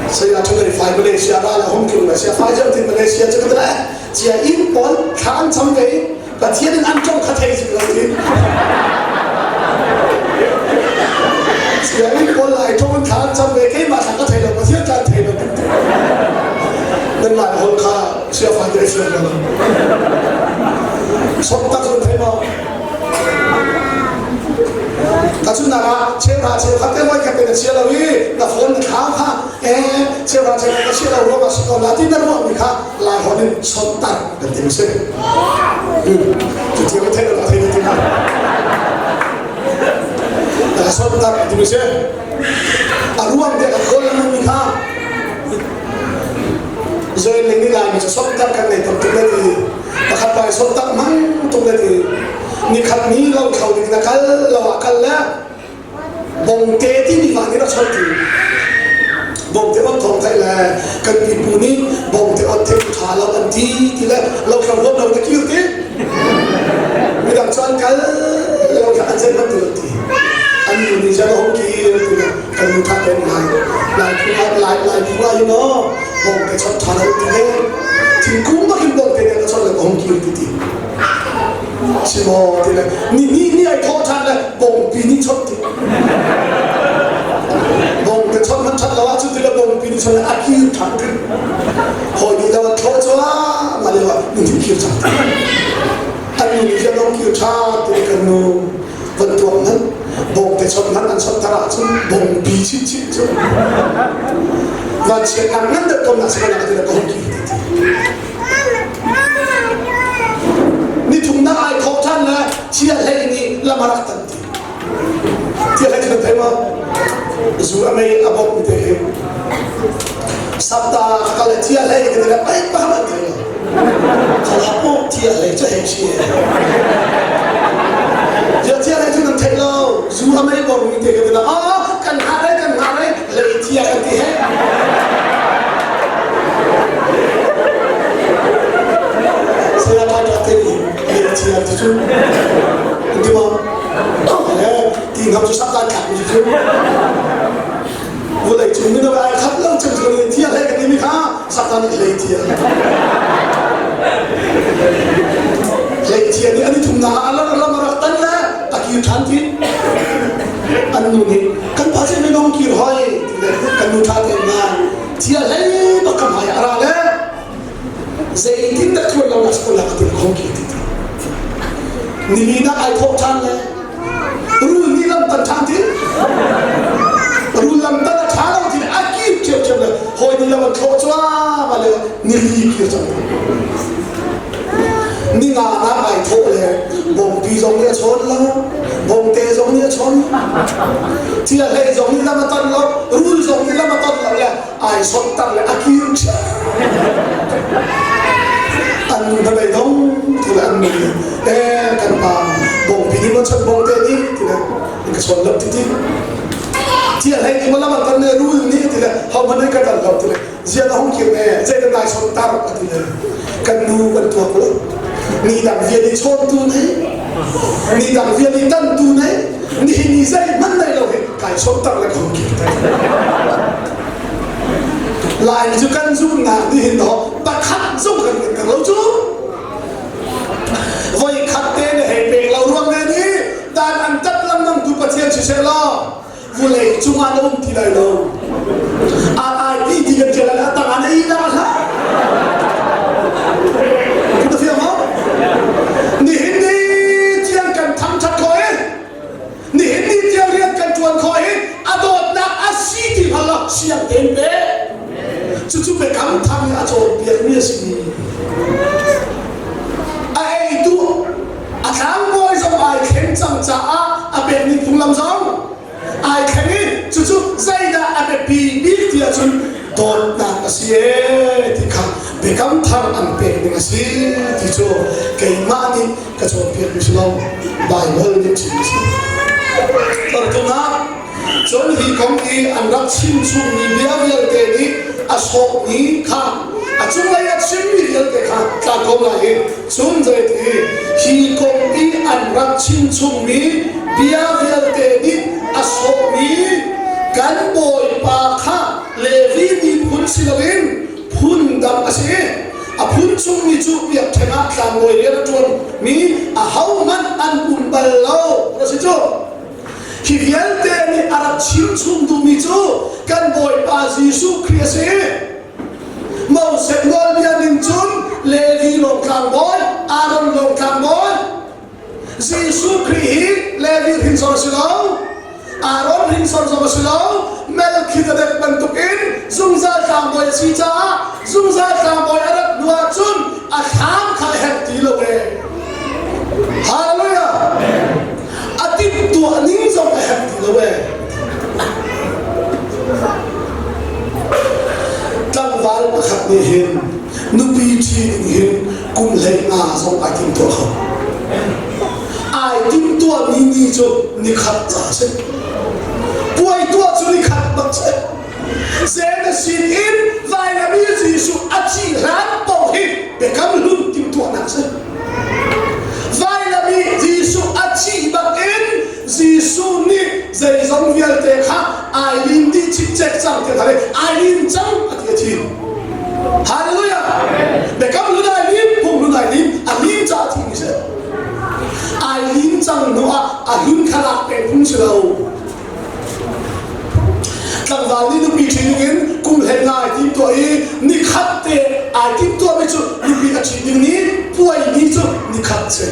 Saya thu kai fai Malaysia ra la hong tlung la sia fai jam tin Malaysia chu ka la chia in pol thla an cham ve Pathian in an tong kha thei zik lo tin. Sia in pol lai tong thla an cham ve keimah thla ka thei lo Pathian tla thei lo. Nan lai hol kha sia fai te sia lo. Som tak zon thei ma. Ta chun na ra cheu ra cheu khat te moi khat te na chia lo i na phone na thla kha e cheu ra cheu ka chia lo ro ma si ko la ti na ruah mi kha lai hon in son tar kan ti si. Cu thiam thei lo thei ti ma. Ta son tar kan ti si. A ruang te ka kol na mi kha zoi ling ni lai mi cu son tar kan nei tam tuk le ti pakhat pa son tak mang tuk le ti ni khat ni lo thlo ding na kal lo ah kal le bongte ti mi va ni rak chon ti bongte on thong thai le kan pipu nih bongte on thei tha lo an ti ti le lo thlo huam lo na kir ti midang chuan kal lo kha an zei man ti lo ti an nu nih jan hong kir ti le kan nu tha ten lai lai phu lai lai phu lai no bongte chon tha lo ti le thingkung bakin bongte ne ka chon le hong kir ti ti si maw ti le ni ni ni ai thawh ṭhan le bongpi nih chawnh ti bong te chawnh man ṭhat lo ahcun ti le bongpi nih chawnh le a kir ṭhan ti hawi nih lo an thlawh cuahmah lio ah nu nih kir ṭhan ti an nu nih hian dong kir ṭhan ti kan nu van tuak nan bong te chawnh man an chawnh tar ahcun bongpi chinchin cu vanchiat nak ngan deuh ko na si ko na ti le ka hung kir ti Nithumnak ai thawh ṭhan le thil hlei nih lam a rak tan ti. Thil hlei cu thei maw? Zu a mei a bawk mi te hi. Sapta ka le thil hlei ka ti le pai pa man thei lo. Khala po thil hlei cu hei si. Thil thil hlei cu nan thei lo. Zu a mei bawk mi te ka ti le ah kan ha re kan ha re lei thia kan ti he. Saya ta ta te ni lei thia ti cu. Ti ma? Eh, ti ngam cu sak ta thak ti cu. Vulei cung ni ai khat lo cem cu lei thia hlei kan ti mi kha sak ta nih lei thia. Lei thia nih an i thum na alam alam rak tan le a kir than ti. An nu nih kan pa cu minung kir hoi ti le kan nu ṭha tein ngai thia hlei bak ka hmai a ra le zeitin dah tluan lo nak ko la ka ti khong ki ti nili nak ai thawh ṭhan le rul nih lam tan ṭhan ti rul lam tan a ṭha lo ti le a kir ṭhiamṭhiam le hawi nih lam an thlawh cuahmah le nili kir cang Ninga nak ai thawh le bawmpi zong nih a chawn lo, bawmte zong nih a chawn lo, thil hlei zong nih lam a ton lo, rul zong nih lam a ton lo le ai sawttar le a kir An nu hna bei dong tu le an nu nih eh kan pa bawmpi nih maw chon bawmte nih ti le ka chawn lo ti ti thil hlei nih maw lam a ton le rul nih ti le ho hmanh nih ka ton lo ti le Zia na hung kir ne zei kan nai son tar a ti le kan nu kan tuak lo ni dang vial i chawntu nei ni dang vial i tantu nei ni hi ni zei hmanh nei lo hi kai son tar le ka hung kir te lai cu kan zumnak ni hin ho pakhat zong kan kan lo cu voi khat te ne hei pek lo ruang ne ni dan an tat lengmang tu pathian siseh law vulei cungah na um ti lai lo RIP ti kan ṭial lai tang ah na ih dah hlah Kita fiang ho nihin ni tiang kan thangṭhat khawh i nihin ni tiang rian kan ṭuan khawh i a dawtnak a si ti hngal lo siang tein pe cucu biakam thar nih a cawnpiakmi a si a eitu a tlangbawi zong ai thleng cang caah a pekmi phunglam zong ai thleng i cucu zeidah a biapi bik ti ahcun dawtnak a si ee ti kha biakam thar an pek ding a si ti cu keimah nih ka cawnpiakmi si lo Baibal nih chim a si. Tartunak. Cun hi kong i an rak chim chungmi bia vialte nih a sawhmi kha a cunglei a chimmi vialte kha tla ko lai i cun zeiti hi kong i an rak chim chungmi bia vialte nih a sawhmi kan Bawipa kha Levi miphun si loin phun dang a si. A phun chungmi cu biakṭheng ah tlangbawi rian a ṭuanmi ahohmanh an um bal lo. A si cu. Hi vialte nih a rak chimchung duhmi cu kan Bawipa Jesuh Khrih a si. Moses nawlbia ning cun Levi lawng tlangbawi, Aaron lawng tlangbawi, Jesuh Khrih hi Levi hrinsor a si lo, Aaron hrinsor zong a si lo, Melchizedek bantukin zungzal tlangbawi a si caah zungzal tlangbawi a rat hnu ahcun a thlam kha a herh ti lo ee. Hallelujah! A timhtuah ning zong a herh ti lo ee. Tlangval pakhat nih hin nupi ṭhi ding hin kum 15 zong ai timtuah kho. Ai timtuahmi ni cu nikhat ca a si. Puai tuah cu nikhat bak si. Zenasin in vailam i Jesuh a thih hlan paoh hi biakam hlun timhtuahnak a si. Vailam i Jesuh a thih bak in Jesuh nih zeizong vialte kha ai lim dih cikcek cang ti kha ai lim cang a ti a thi. Hallelujah! Biakam hlun ai lim, phung hlun ai lim, a lim caah a thimi si. Ai lim cang hnu ah a hlun kha lak peng phung si lo. Tlangval nih nupi ṭhi dingin kum 15 ai timtuah i nikhat te ai timtuahmi cu nupi a ṭhi ding ni puai ni cu nikhat si.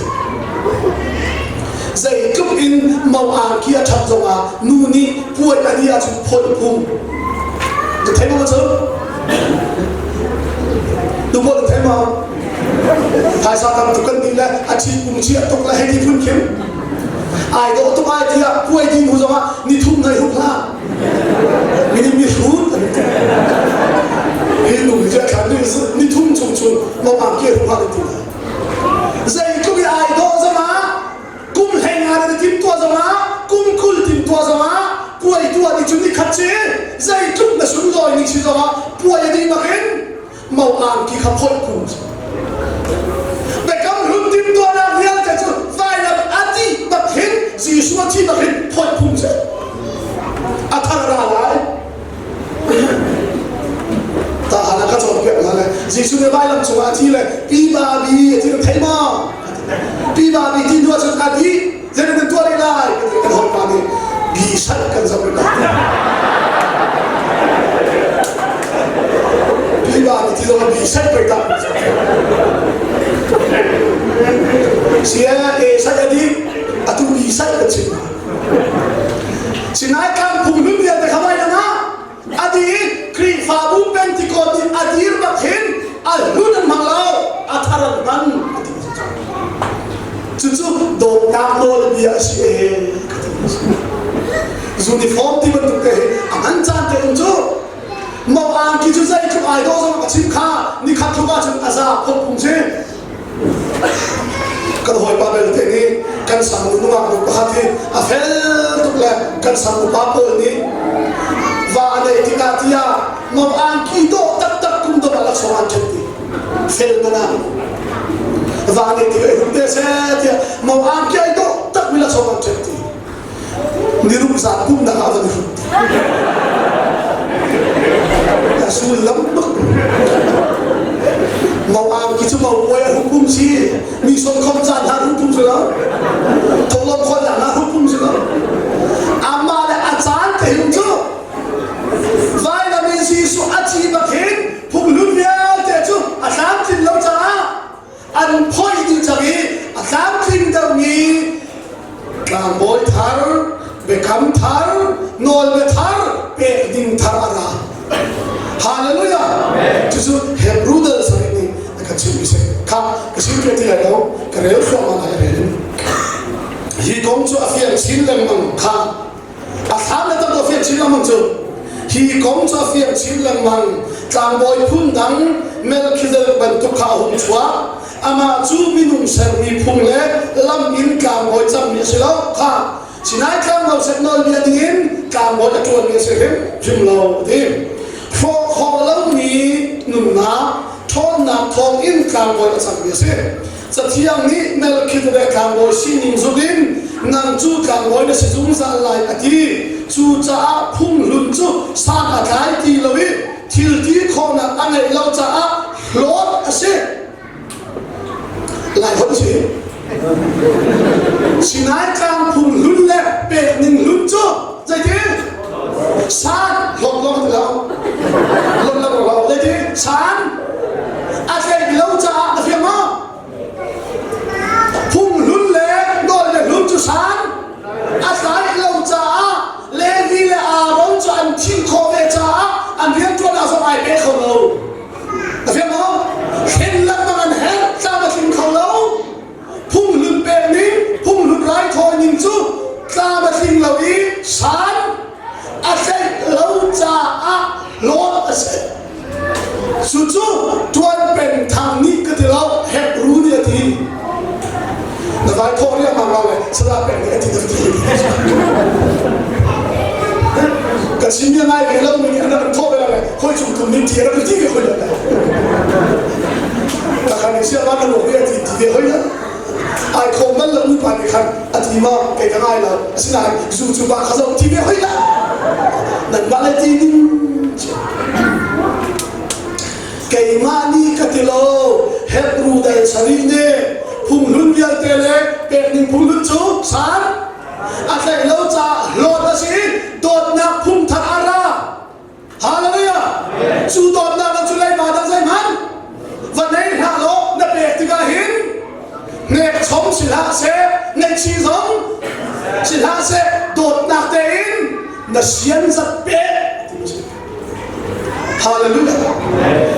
Zeitluk in mo angki a ṭhat zongah nu nih puai a dih ahcun phawt phung. Na thei maw cu? Nu pawl na thei maw? Phaisa tam tuk kan dih le a ṭhi pung chia tuk le hei ti phun khim. Ai dawh tuk ai tiah puai ding hnu zongah nithum nai huk hlah. Mi mi hrut an ti. Hi nu hi cu thlan nithum chung chun mawang ke huk hlah ti. Zeitluk i ai dawh zongah kum 15 na tim tuah zongah kum 20 tim tuah zongah puai tuah ni cu nikhat si zeitluk na sunlawi ning si zongah puai a dih bakin mo angki kha phoih phung biakam hlun timhtuahnak vialte cu vailam a dih bak hin Jesuh a thi bak hin phoih phung si a thar ra lai ta hala ka cawnpiak hna le Jesuh nih vailam cungah a thi le pi ba bi a ti thei maw pi ba bi ti hnu ahcun a dih zeitin kan tuah rih lai kan hawipa nih bi sal kan zoh rih lai bi ba nih ti zong bi sal pei ta sia e sal adi atu bi sal kan chim sinai kan phung hlun vialte kha vai lang ah adi Khrihfabu Pentecost nih a dir bak hin a hlun an hmang lo a thar an hman cucu dawtnak nawlbia a si ee ka ti uniform ti bantuk te hi a hman caan te um cu mo angki cu zeitluk ai dawh zong a chim kha nikhat tluk ahcun a za phot phung si Kan hawipa belte nih kan sang nungak nu pakhat hi a fel tuk le kan sang upa pawl nih va a neih tikah tiah mong angki dawh taktak kum dawh ah laksawng an ṭhen ti fel mana va neih tikah i hum te seh tiah mong angki ai dawh tak mi laksawng an ṭhen ti niruk zan pumnak ah van i hrut a sullam bak mau angki cu mau puai a hukum si mi son khom caan ha hukum si lo tholom khon nak ha hukum si lo amah le a caan te hin cu vailam in Jesuh a ci bak hin phunghlun vialte cu a tlamtlin lo caah an phoih dih cang i a tlamtling deuhmi tlangbawi thar biakam thar nawlbia thar pek ding thar a ra hallelujah cucu Hebrew dal sarih nih a kan chimh mi si kha ka sim ti lai lo ka rel thluahmah lai rel hi kong cu a fiang chin lengmang kha A thlam le tam fiang chin lengmang cu hi kong cu a fiang chin lengmang tlangbawi phun dang Melchizedek bantuk kha a hung chuak. Amah cu minung sermi phung le lam in tlangbawi cangmi a si lo kha Sinai tlang Moses nawlbia dingin tlangbawi a ṭuanmi a si hrimhrim lo a ti. Hrawh khawh lomi nunnak ṭhawnnak thawngin tlangbawi a cangmi a si. Cathiang nih Melkhizedek tlangbawi sining zulh in nang cu tlangbawi na si zungzal lai a ti. Cucaah phunghlun cu san a tlai ti lo i thil ti khawhnak a ngeih lo caah hlawt a si. Lai holh si. Sinai tlang phunghlun le pek ning hlun cu zeitin? San hlawt lawng ti lo. Hlawt lo lo. Zeitin? San a tlaih lo caah a fiang maw? Phunghlun le nawlbia hlun cu san a tlaih lo caah Levi le Aaron cu an thih khawh ve caah an rianṭuan ah zong ai pe kho lo. A fiang maw? Thlen lengmang an herh, tlam a tling kho lo. Phunghlun pek ning, phunghlun raithawi ning cu tlam a tling lo i san a tlaih lo caah hlawt a si. Cucu Tuan Peng Thang nih ka ti lo, Hebrew nih a ti. Na vai thawh riangmang lo le Sala Peng nih a ti na ti. Ka chim bia ngai ve lo mi nih an rak thawh ve lo le khoi chung tum nih ti a rak ti ve khoi lo le. Ka khan sia van na lok ve a ti ti ve hoi lo. Ai khom bal lo mi pa nih khan a ti ma kei ka ngai lo. Asinain zu cu ba kha zo ti ve hoi la. Nan mah le ti ning Keimah nih ka ti lo Hebrew dal sarih nih phunghlun vialte le pekning phunghlun cu san a tlaih lo caah hlawt a si dawtnak phungthar a ra Hallelujah cu dawtnak cu leiba dang zeihmanh va nei hlah law na pek tikah hin hnek chom si hlah seh ngaihchih zong si hlah seh dawtnak tein na sian zat pek Hallelujah.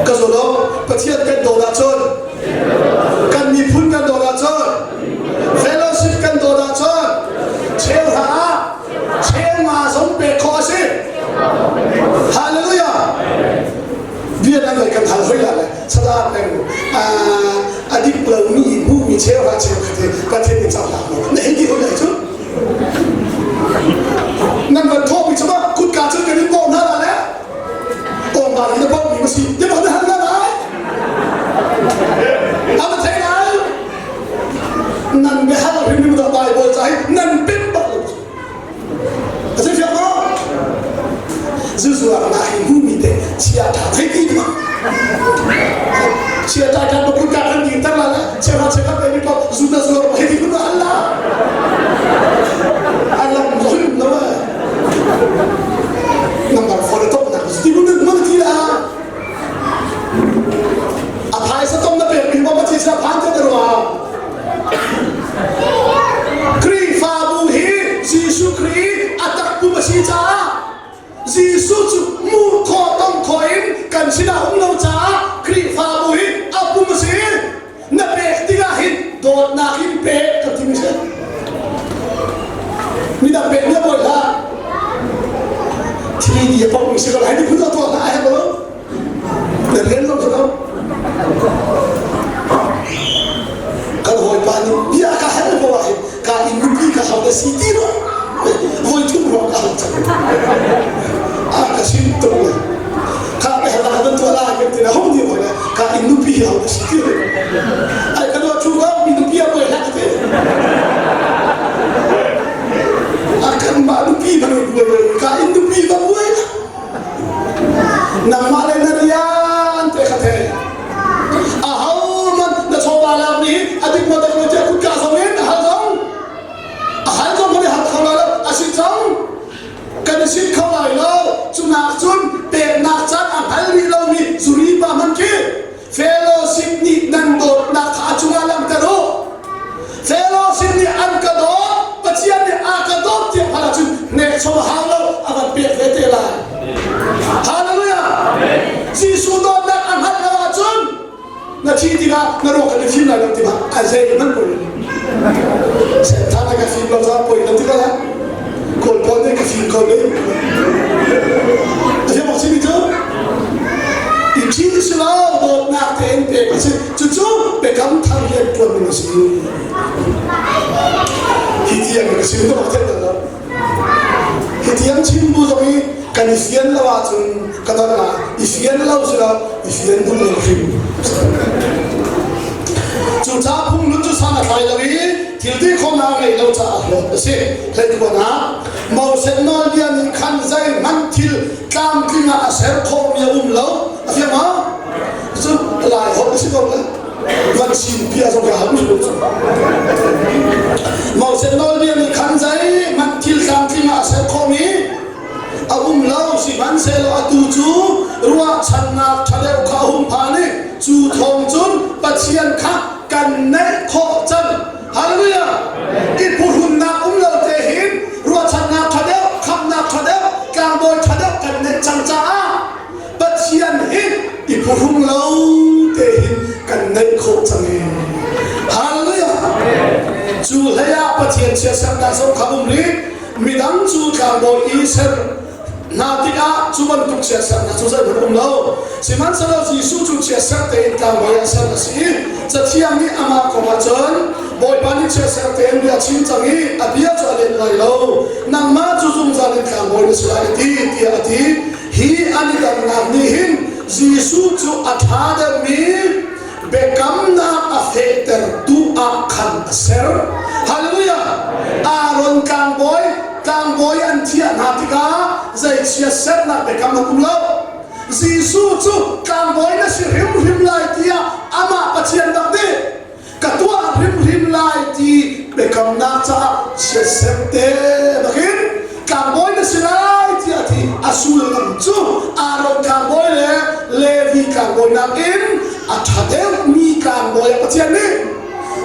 Ka zo Pathian kan dawt ahcun kan miphun kan dawt ahcun fellowship kan dawt ahcun cheu hra ah cheu nga zong pek khawh a si. Hallelujah. Bia nan kan hal hoi la le sada peng a dik lomi hmuhmi cheu hra cheu khat hi Pathian nih cohlang lo na hei ti hoi lai cu Nan van thawhmi cu ma kutka cun kan in bawh hna la le awngba in na bawhmi ma si ti na hal hna lai a va thei lai nan biahal hrimhrim da Bible ca hi nan pem bak lo a si fiang maw Zuzu ah na hi hmuhmi te chia tha thei ti ma chia ta kan ba kutka kan ding tar la le chia ra chia khat mi pa zu na zuar hei ti kun al la alam zon lo number 4 to na ti kun mun ti la a phaisa tom na pek mi ma chi sa phan te ro Khrihfabu hi Jesuh Khrih a tak pum a si caah Jesuh cu hmuh khawh tong khawh in kan sinah um lo caah Khrihfabu hi a pum a si. Na pek tikah hin dawtnak in pek kan timi si. Midang pek na bawi hlah. Thil ti a pom si ko lai ni phun tuah hlah a herh lo. Na rian lo lo. Kan hawipa nih bia ka hal ko ah hin ka in nupi ka hau na si ti lo voi thum ruang ka hal cang a ka sim tuk le kha ka hal ka ban tuah la kan ti na hong ni hoi le ka in nupi hau na si ti lo ai ka do chu ka mi nupi a poi hlah te a kan ma nupi ba buai ka in nupi ba buai nangmah le na rian te kha the ahohmanh na chawva lak nih a dik maw dik lo tiah kutka zong in a hal zong a hal zong kan i hal kho lai lo a si cang kan i sit kho lai lo cunak cun peknak caan a hngal rih lomi zuri pa hmanh khi fellowship nih nan dawtnak kha a cungah langhter u fellowship nih an ka dawt Pathian nih a ka dawt tiah hngalh ahcun hnekchom a hau lo a van pek ve te lai Hallelujah Jesuh dawtnak a hngalh lo ahcun na thi tikah na ruak kan i fim lai lo tikah a zei hmanh poi Sentha na ka fim lo caah poi lo tikah kawl pawl nih ka fim ko ne a fiang simi cu i thi si lo. lo, dawtnak tein pek a si. Cucu biakam thar rian ṭuan ning a si. Hi tiang ka chim ka bak theih lo. Hi tiang chim bu zong hi kan i fian lo ahcun ka don ah i fian lo si lo, i fian duh lo hrim. Cucaah phunglun cu san a tlai lo i thil ti khawhnak a ngeih lo caah hlawt a si. Hleikuan ah Moses nawlbia nih khan zeihmanh thil tlamtling ah a ser khawhmi a um lo. A fiang maw? Cun lai holh a si ko le van sin bia zong ka hal cu. Moses nawlbia nih khan zeihmanh thil tlamtling ah a ser khawhmi a um lo. Sihmanhsehlaw atu cu ruahchannak ṭha deuh kha a hung phan i cu thawng cun Pathian kha kan naih khawh cang. Hallelujah! I phuhrunnak um lo te hin ruahchannak ṭha deuh, khamhnak ṭha deuh, tlangbawi ṭha deuh kan neih cang caah Pathian hi i phuhrung lo te hin kan neih khawh cang i. Hallelujah! Cu hlei ah Pathian chiatsernak zong kha um rih. Midang cu tlangbawi i ser hna tikah cu bantuk chiatsernak cu zeihmanh um lo. Sihmanhsehlaw Jesuh cu chiatser tein tlangbawi ah ser a si i Cathiang nih amah kong ah cun Bawipa nih chiatser tein bia a chim cang i a bia cu a let lai lo. Nangmah cu zungzal in tlangbawi na si lai a ti, tiah a ti. Hi an i dannak nih hin Jesuh cu a ṭha deuhmi biakamnak a fehtertu ah khan a ser. Hallelujah! Aaron tlangbawi, tlangbawi an thiah hna tikah zeichia sernak biakam an um lo. Jesuh cu tlangbawi na si hrimhrim lai tiah amah Pathian bak nih ka tuah hrimhrim lai ti biakamnak caah chiatser te bakin tlangbawi na si lai tiah a ti. A sullam cu Aaron tlangbawi le Levi tlangbawi nakin a ṭha deuhmi tlangbawi ah Pathian nih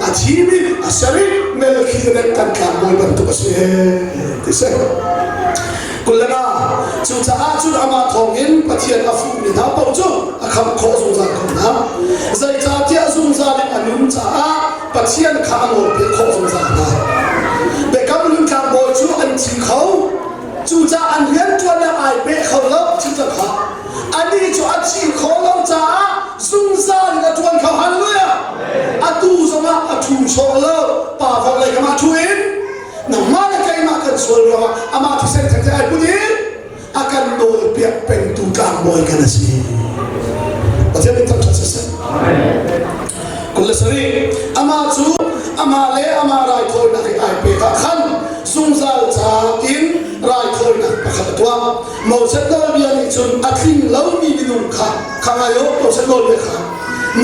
a thimi a ser i Melchizedek kan tlangbawi bantuk a si ti si. Kulana cucaah cun amah thawngin Pathian a fuhmi hna paoh cu a khamh khawh zungzal ko hna. Zeicahtiah zungzal in a nun caah Pathian kha a nawlpiak khawh zungzal hna. Biakam hlun tlangbawi cu an thi kho. Cucaah an rianṭuannak ai peh kho lo cucang kha. Anih cu a thi khawh lo caah zungzal in a ṭuan kho. Hallelujah! Atu zongah a ṭhu sawh lo. Pa vawlei kam ah ṭhu in nangmah le keimah kan sual ruangah amah thisen thengte ai put in a kan nawlpiak pengtu tlangbawi kan a si. Pathian min thangṭhat siseh. 27 amah cu amah le amah raithawinak i ai pek ah khan zungzal ca in raithawinak pakhat a tuah. Moses nawlbia nih cun a tling lomi minung kha kha ngai u Moses nawlbia kha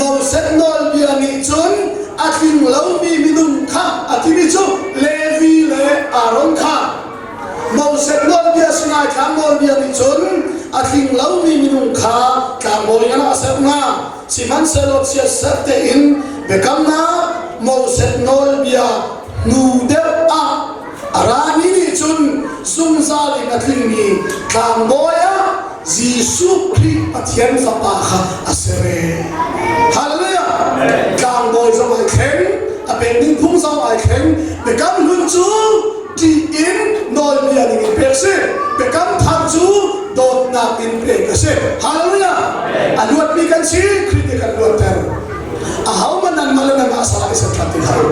Moses nawlbia nih cun a tling lomi minung kha a timi cu Levi le Aaron kha Moses nawlbia Sinai tlang nawlbia nih cun a tling lomi minung kha tlangbawi ngan ah a ser hna. Sihmanhsehlaw chiatserh tein biakamnak Moses nawlbia hnu deuh ah a rami nih cun zungzal in a tlingmi tlangbawi ah Jesuh Khrih Pathian Fapa kha a ser e. Hallelujah! Tlangbawi zong ai thleng, a pek ding phung zong ai thleng. Biakam hlun cu ṭih in nawlbia ning in pek si. Biakam thar cu dawtnak in pek a si. Hallelujah! A luatmi kan si, Khrih nih kan luatter. Ahohmanh nangmah le nangmah salah i ser ṭhan ti hlah u.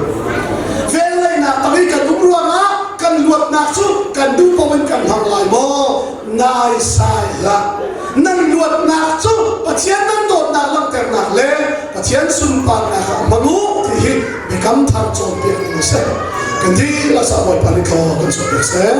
Velngeihnak tang i kan um ruangah kan luatnak cu kan duh paoh in kan hmang lai maw? Naisai hlah. Nan luatnak cu Pathian nan dawtnak langhternak le Pathian sunparnak ah hmang u ti hi biakam thar cawnpiak ning a si. Kan dihlak sa Bawipa nih thlaw kan chuahpiak seh.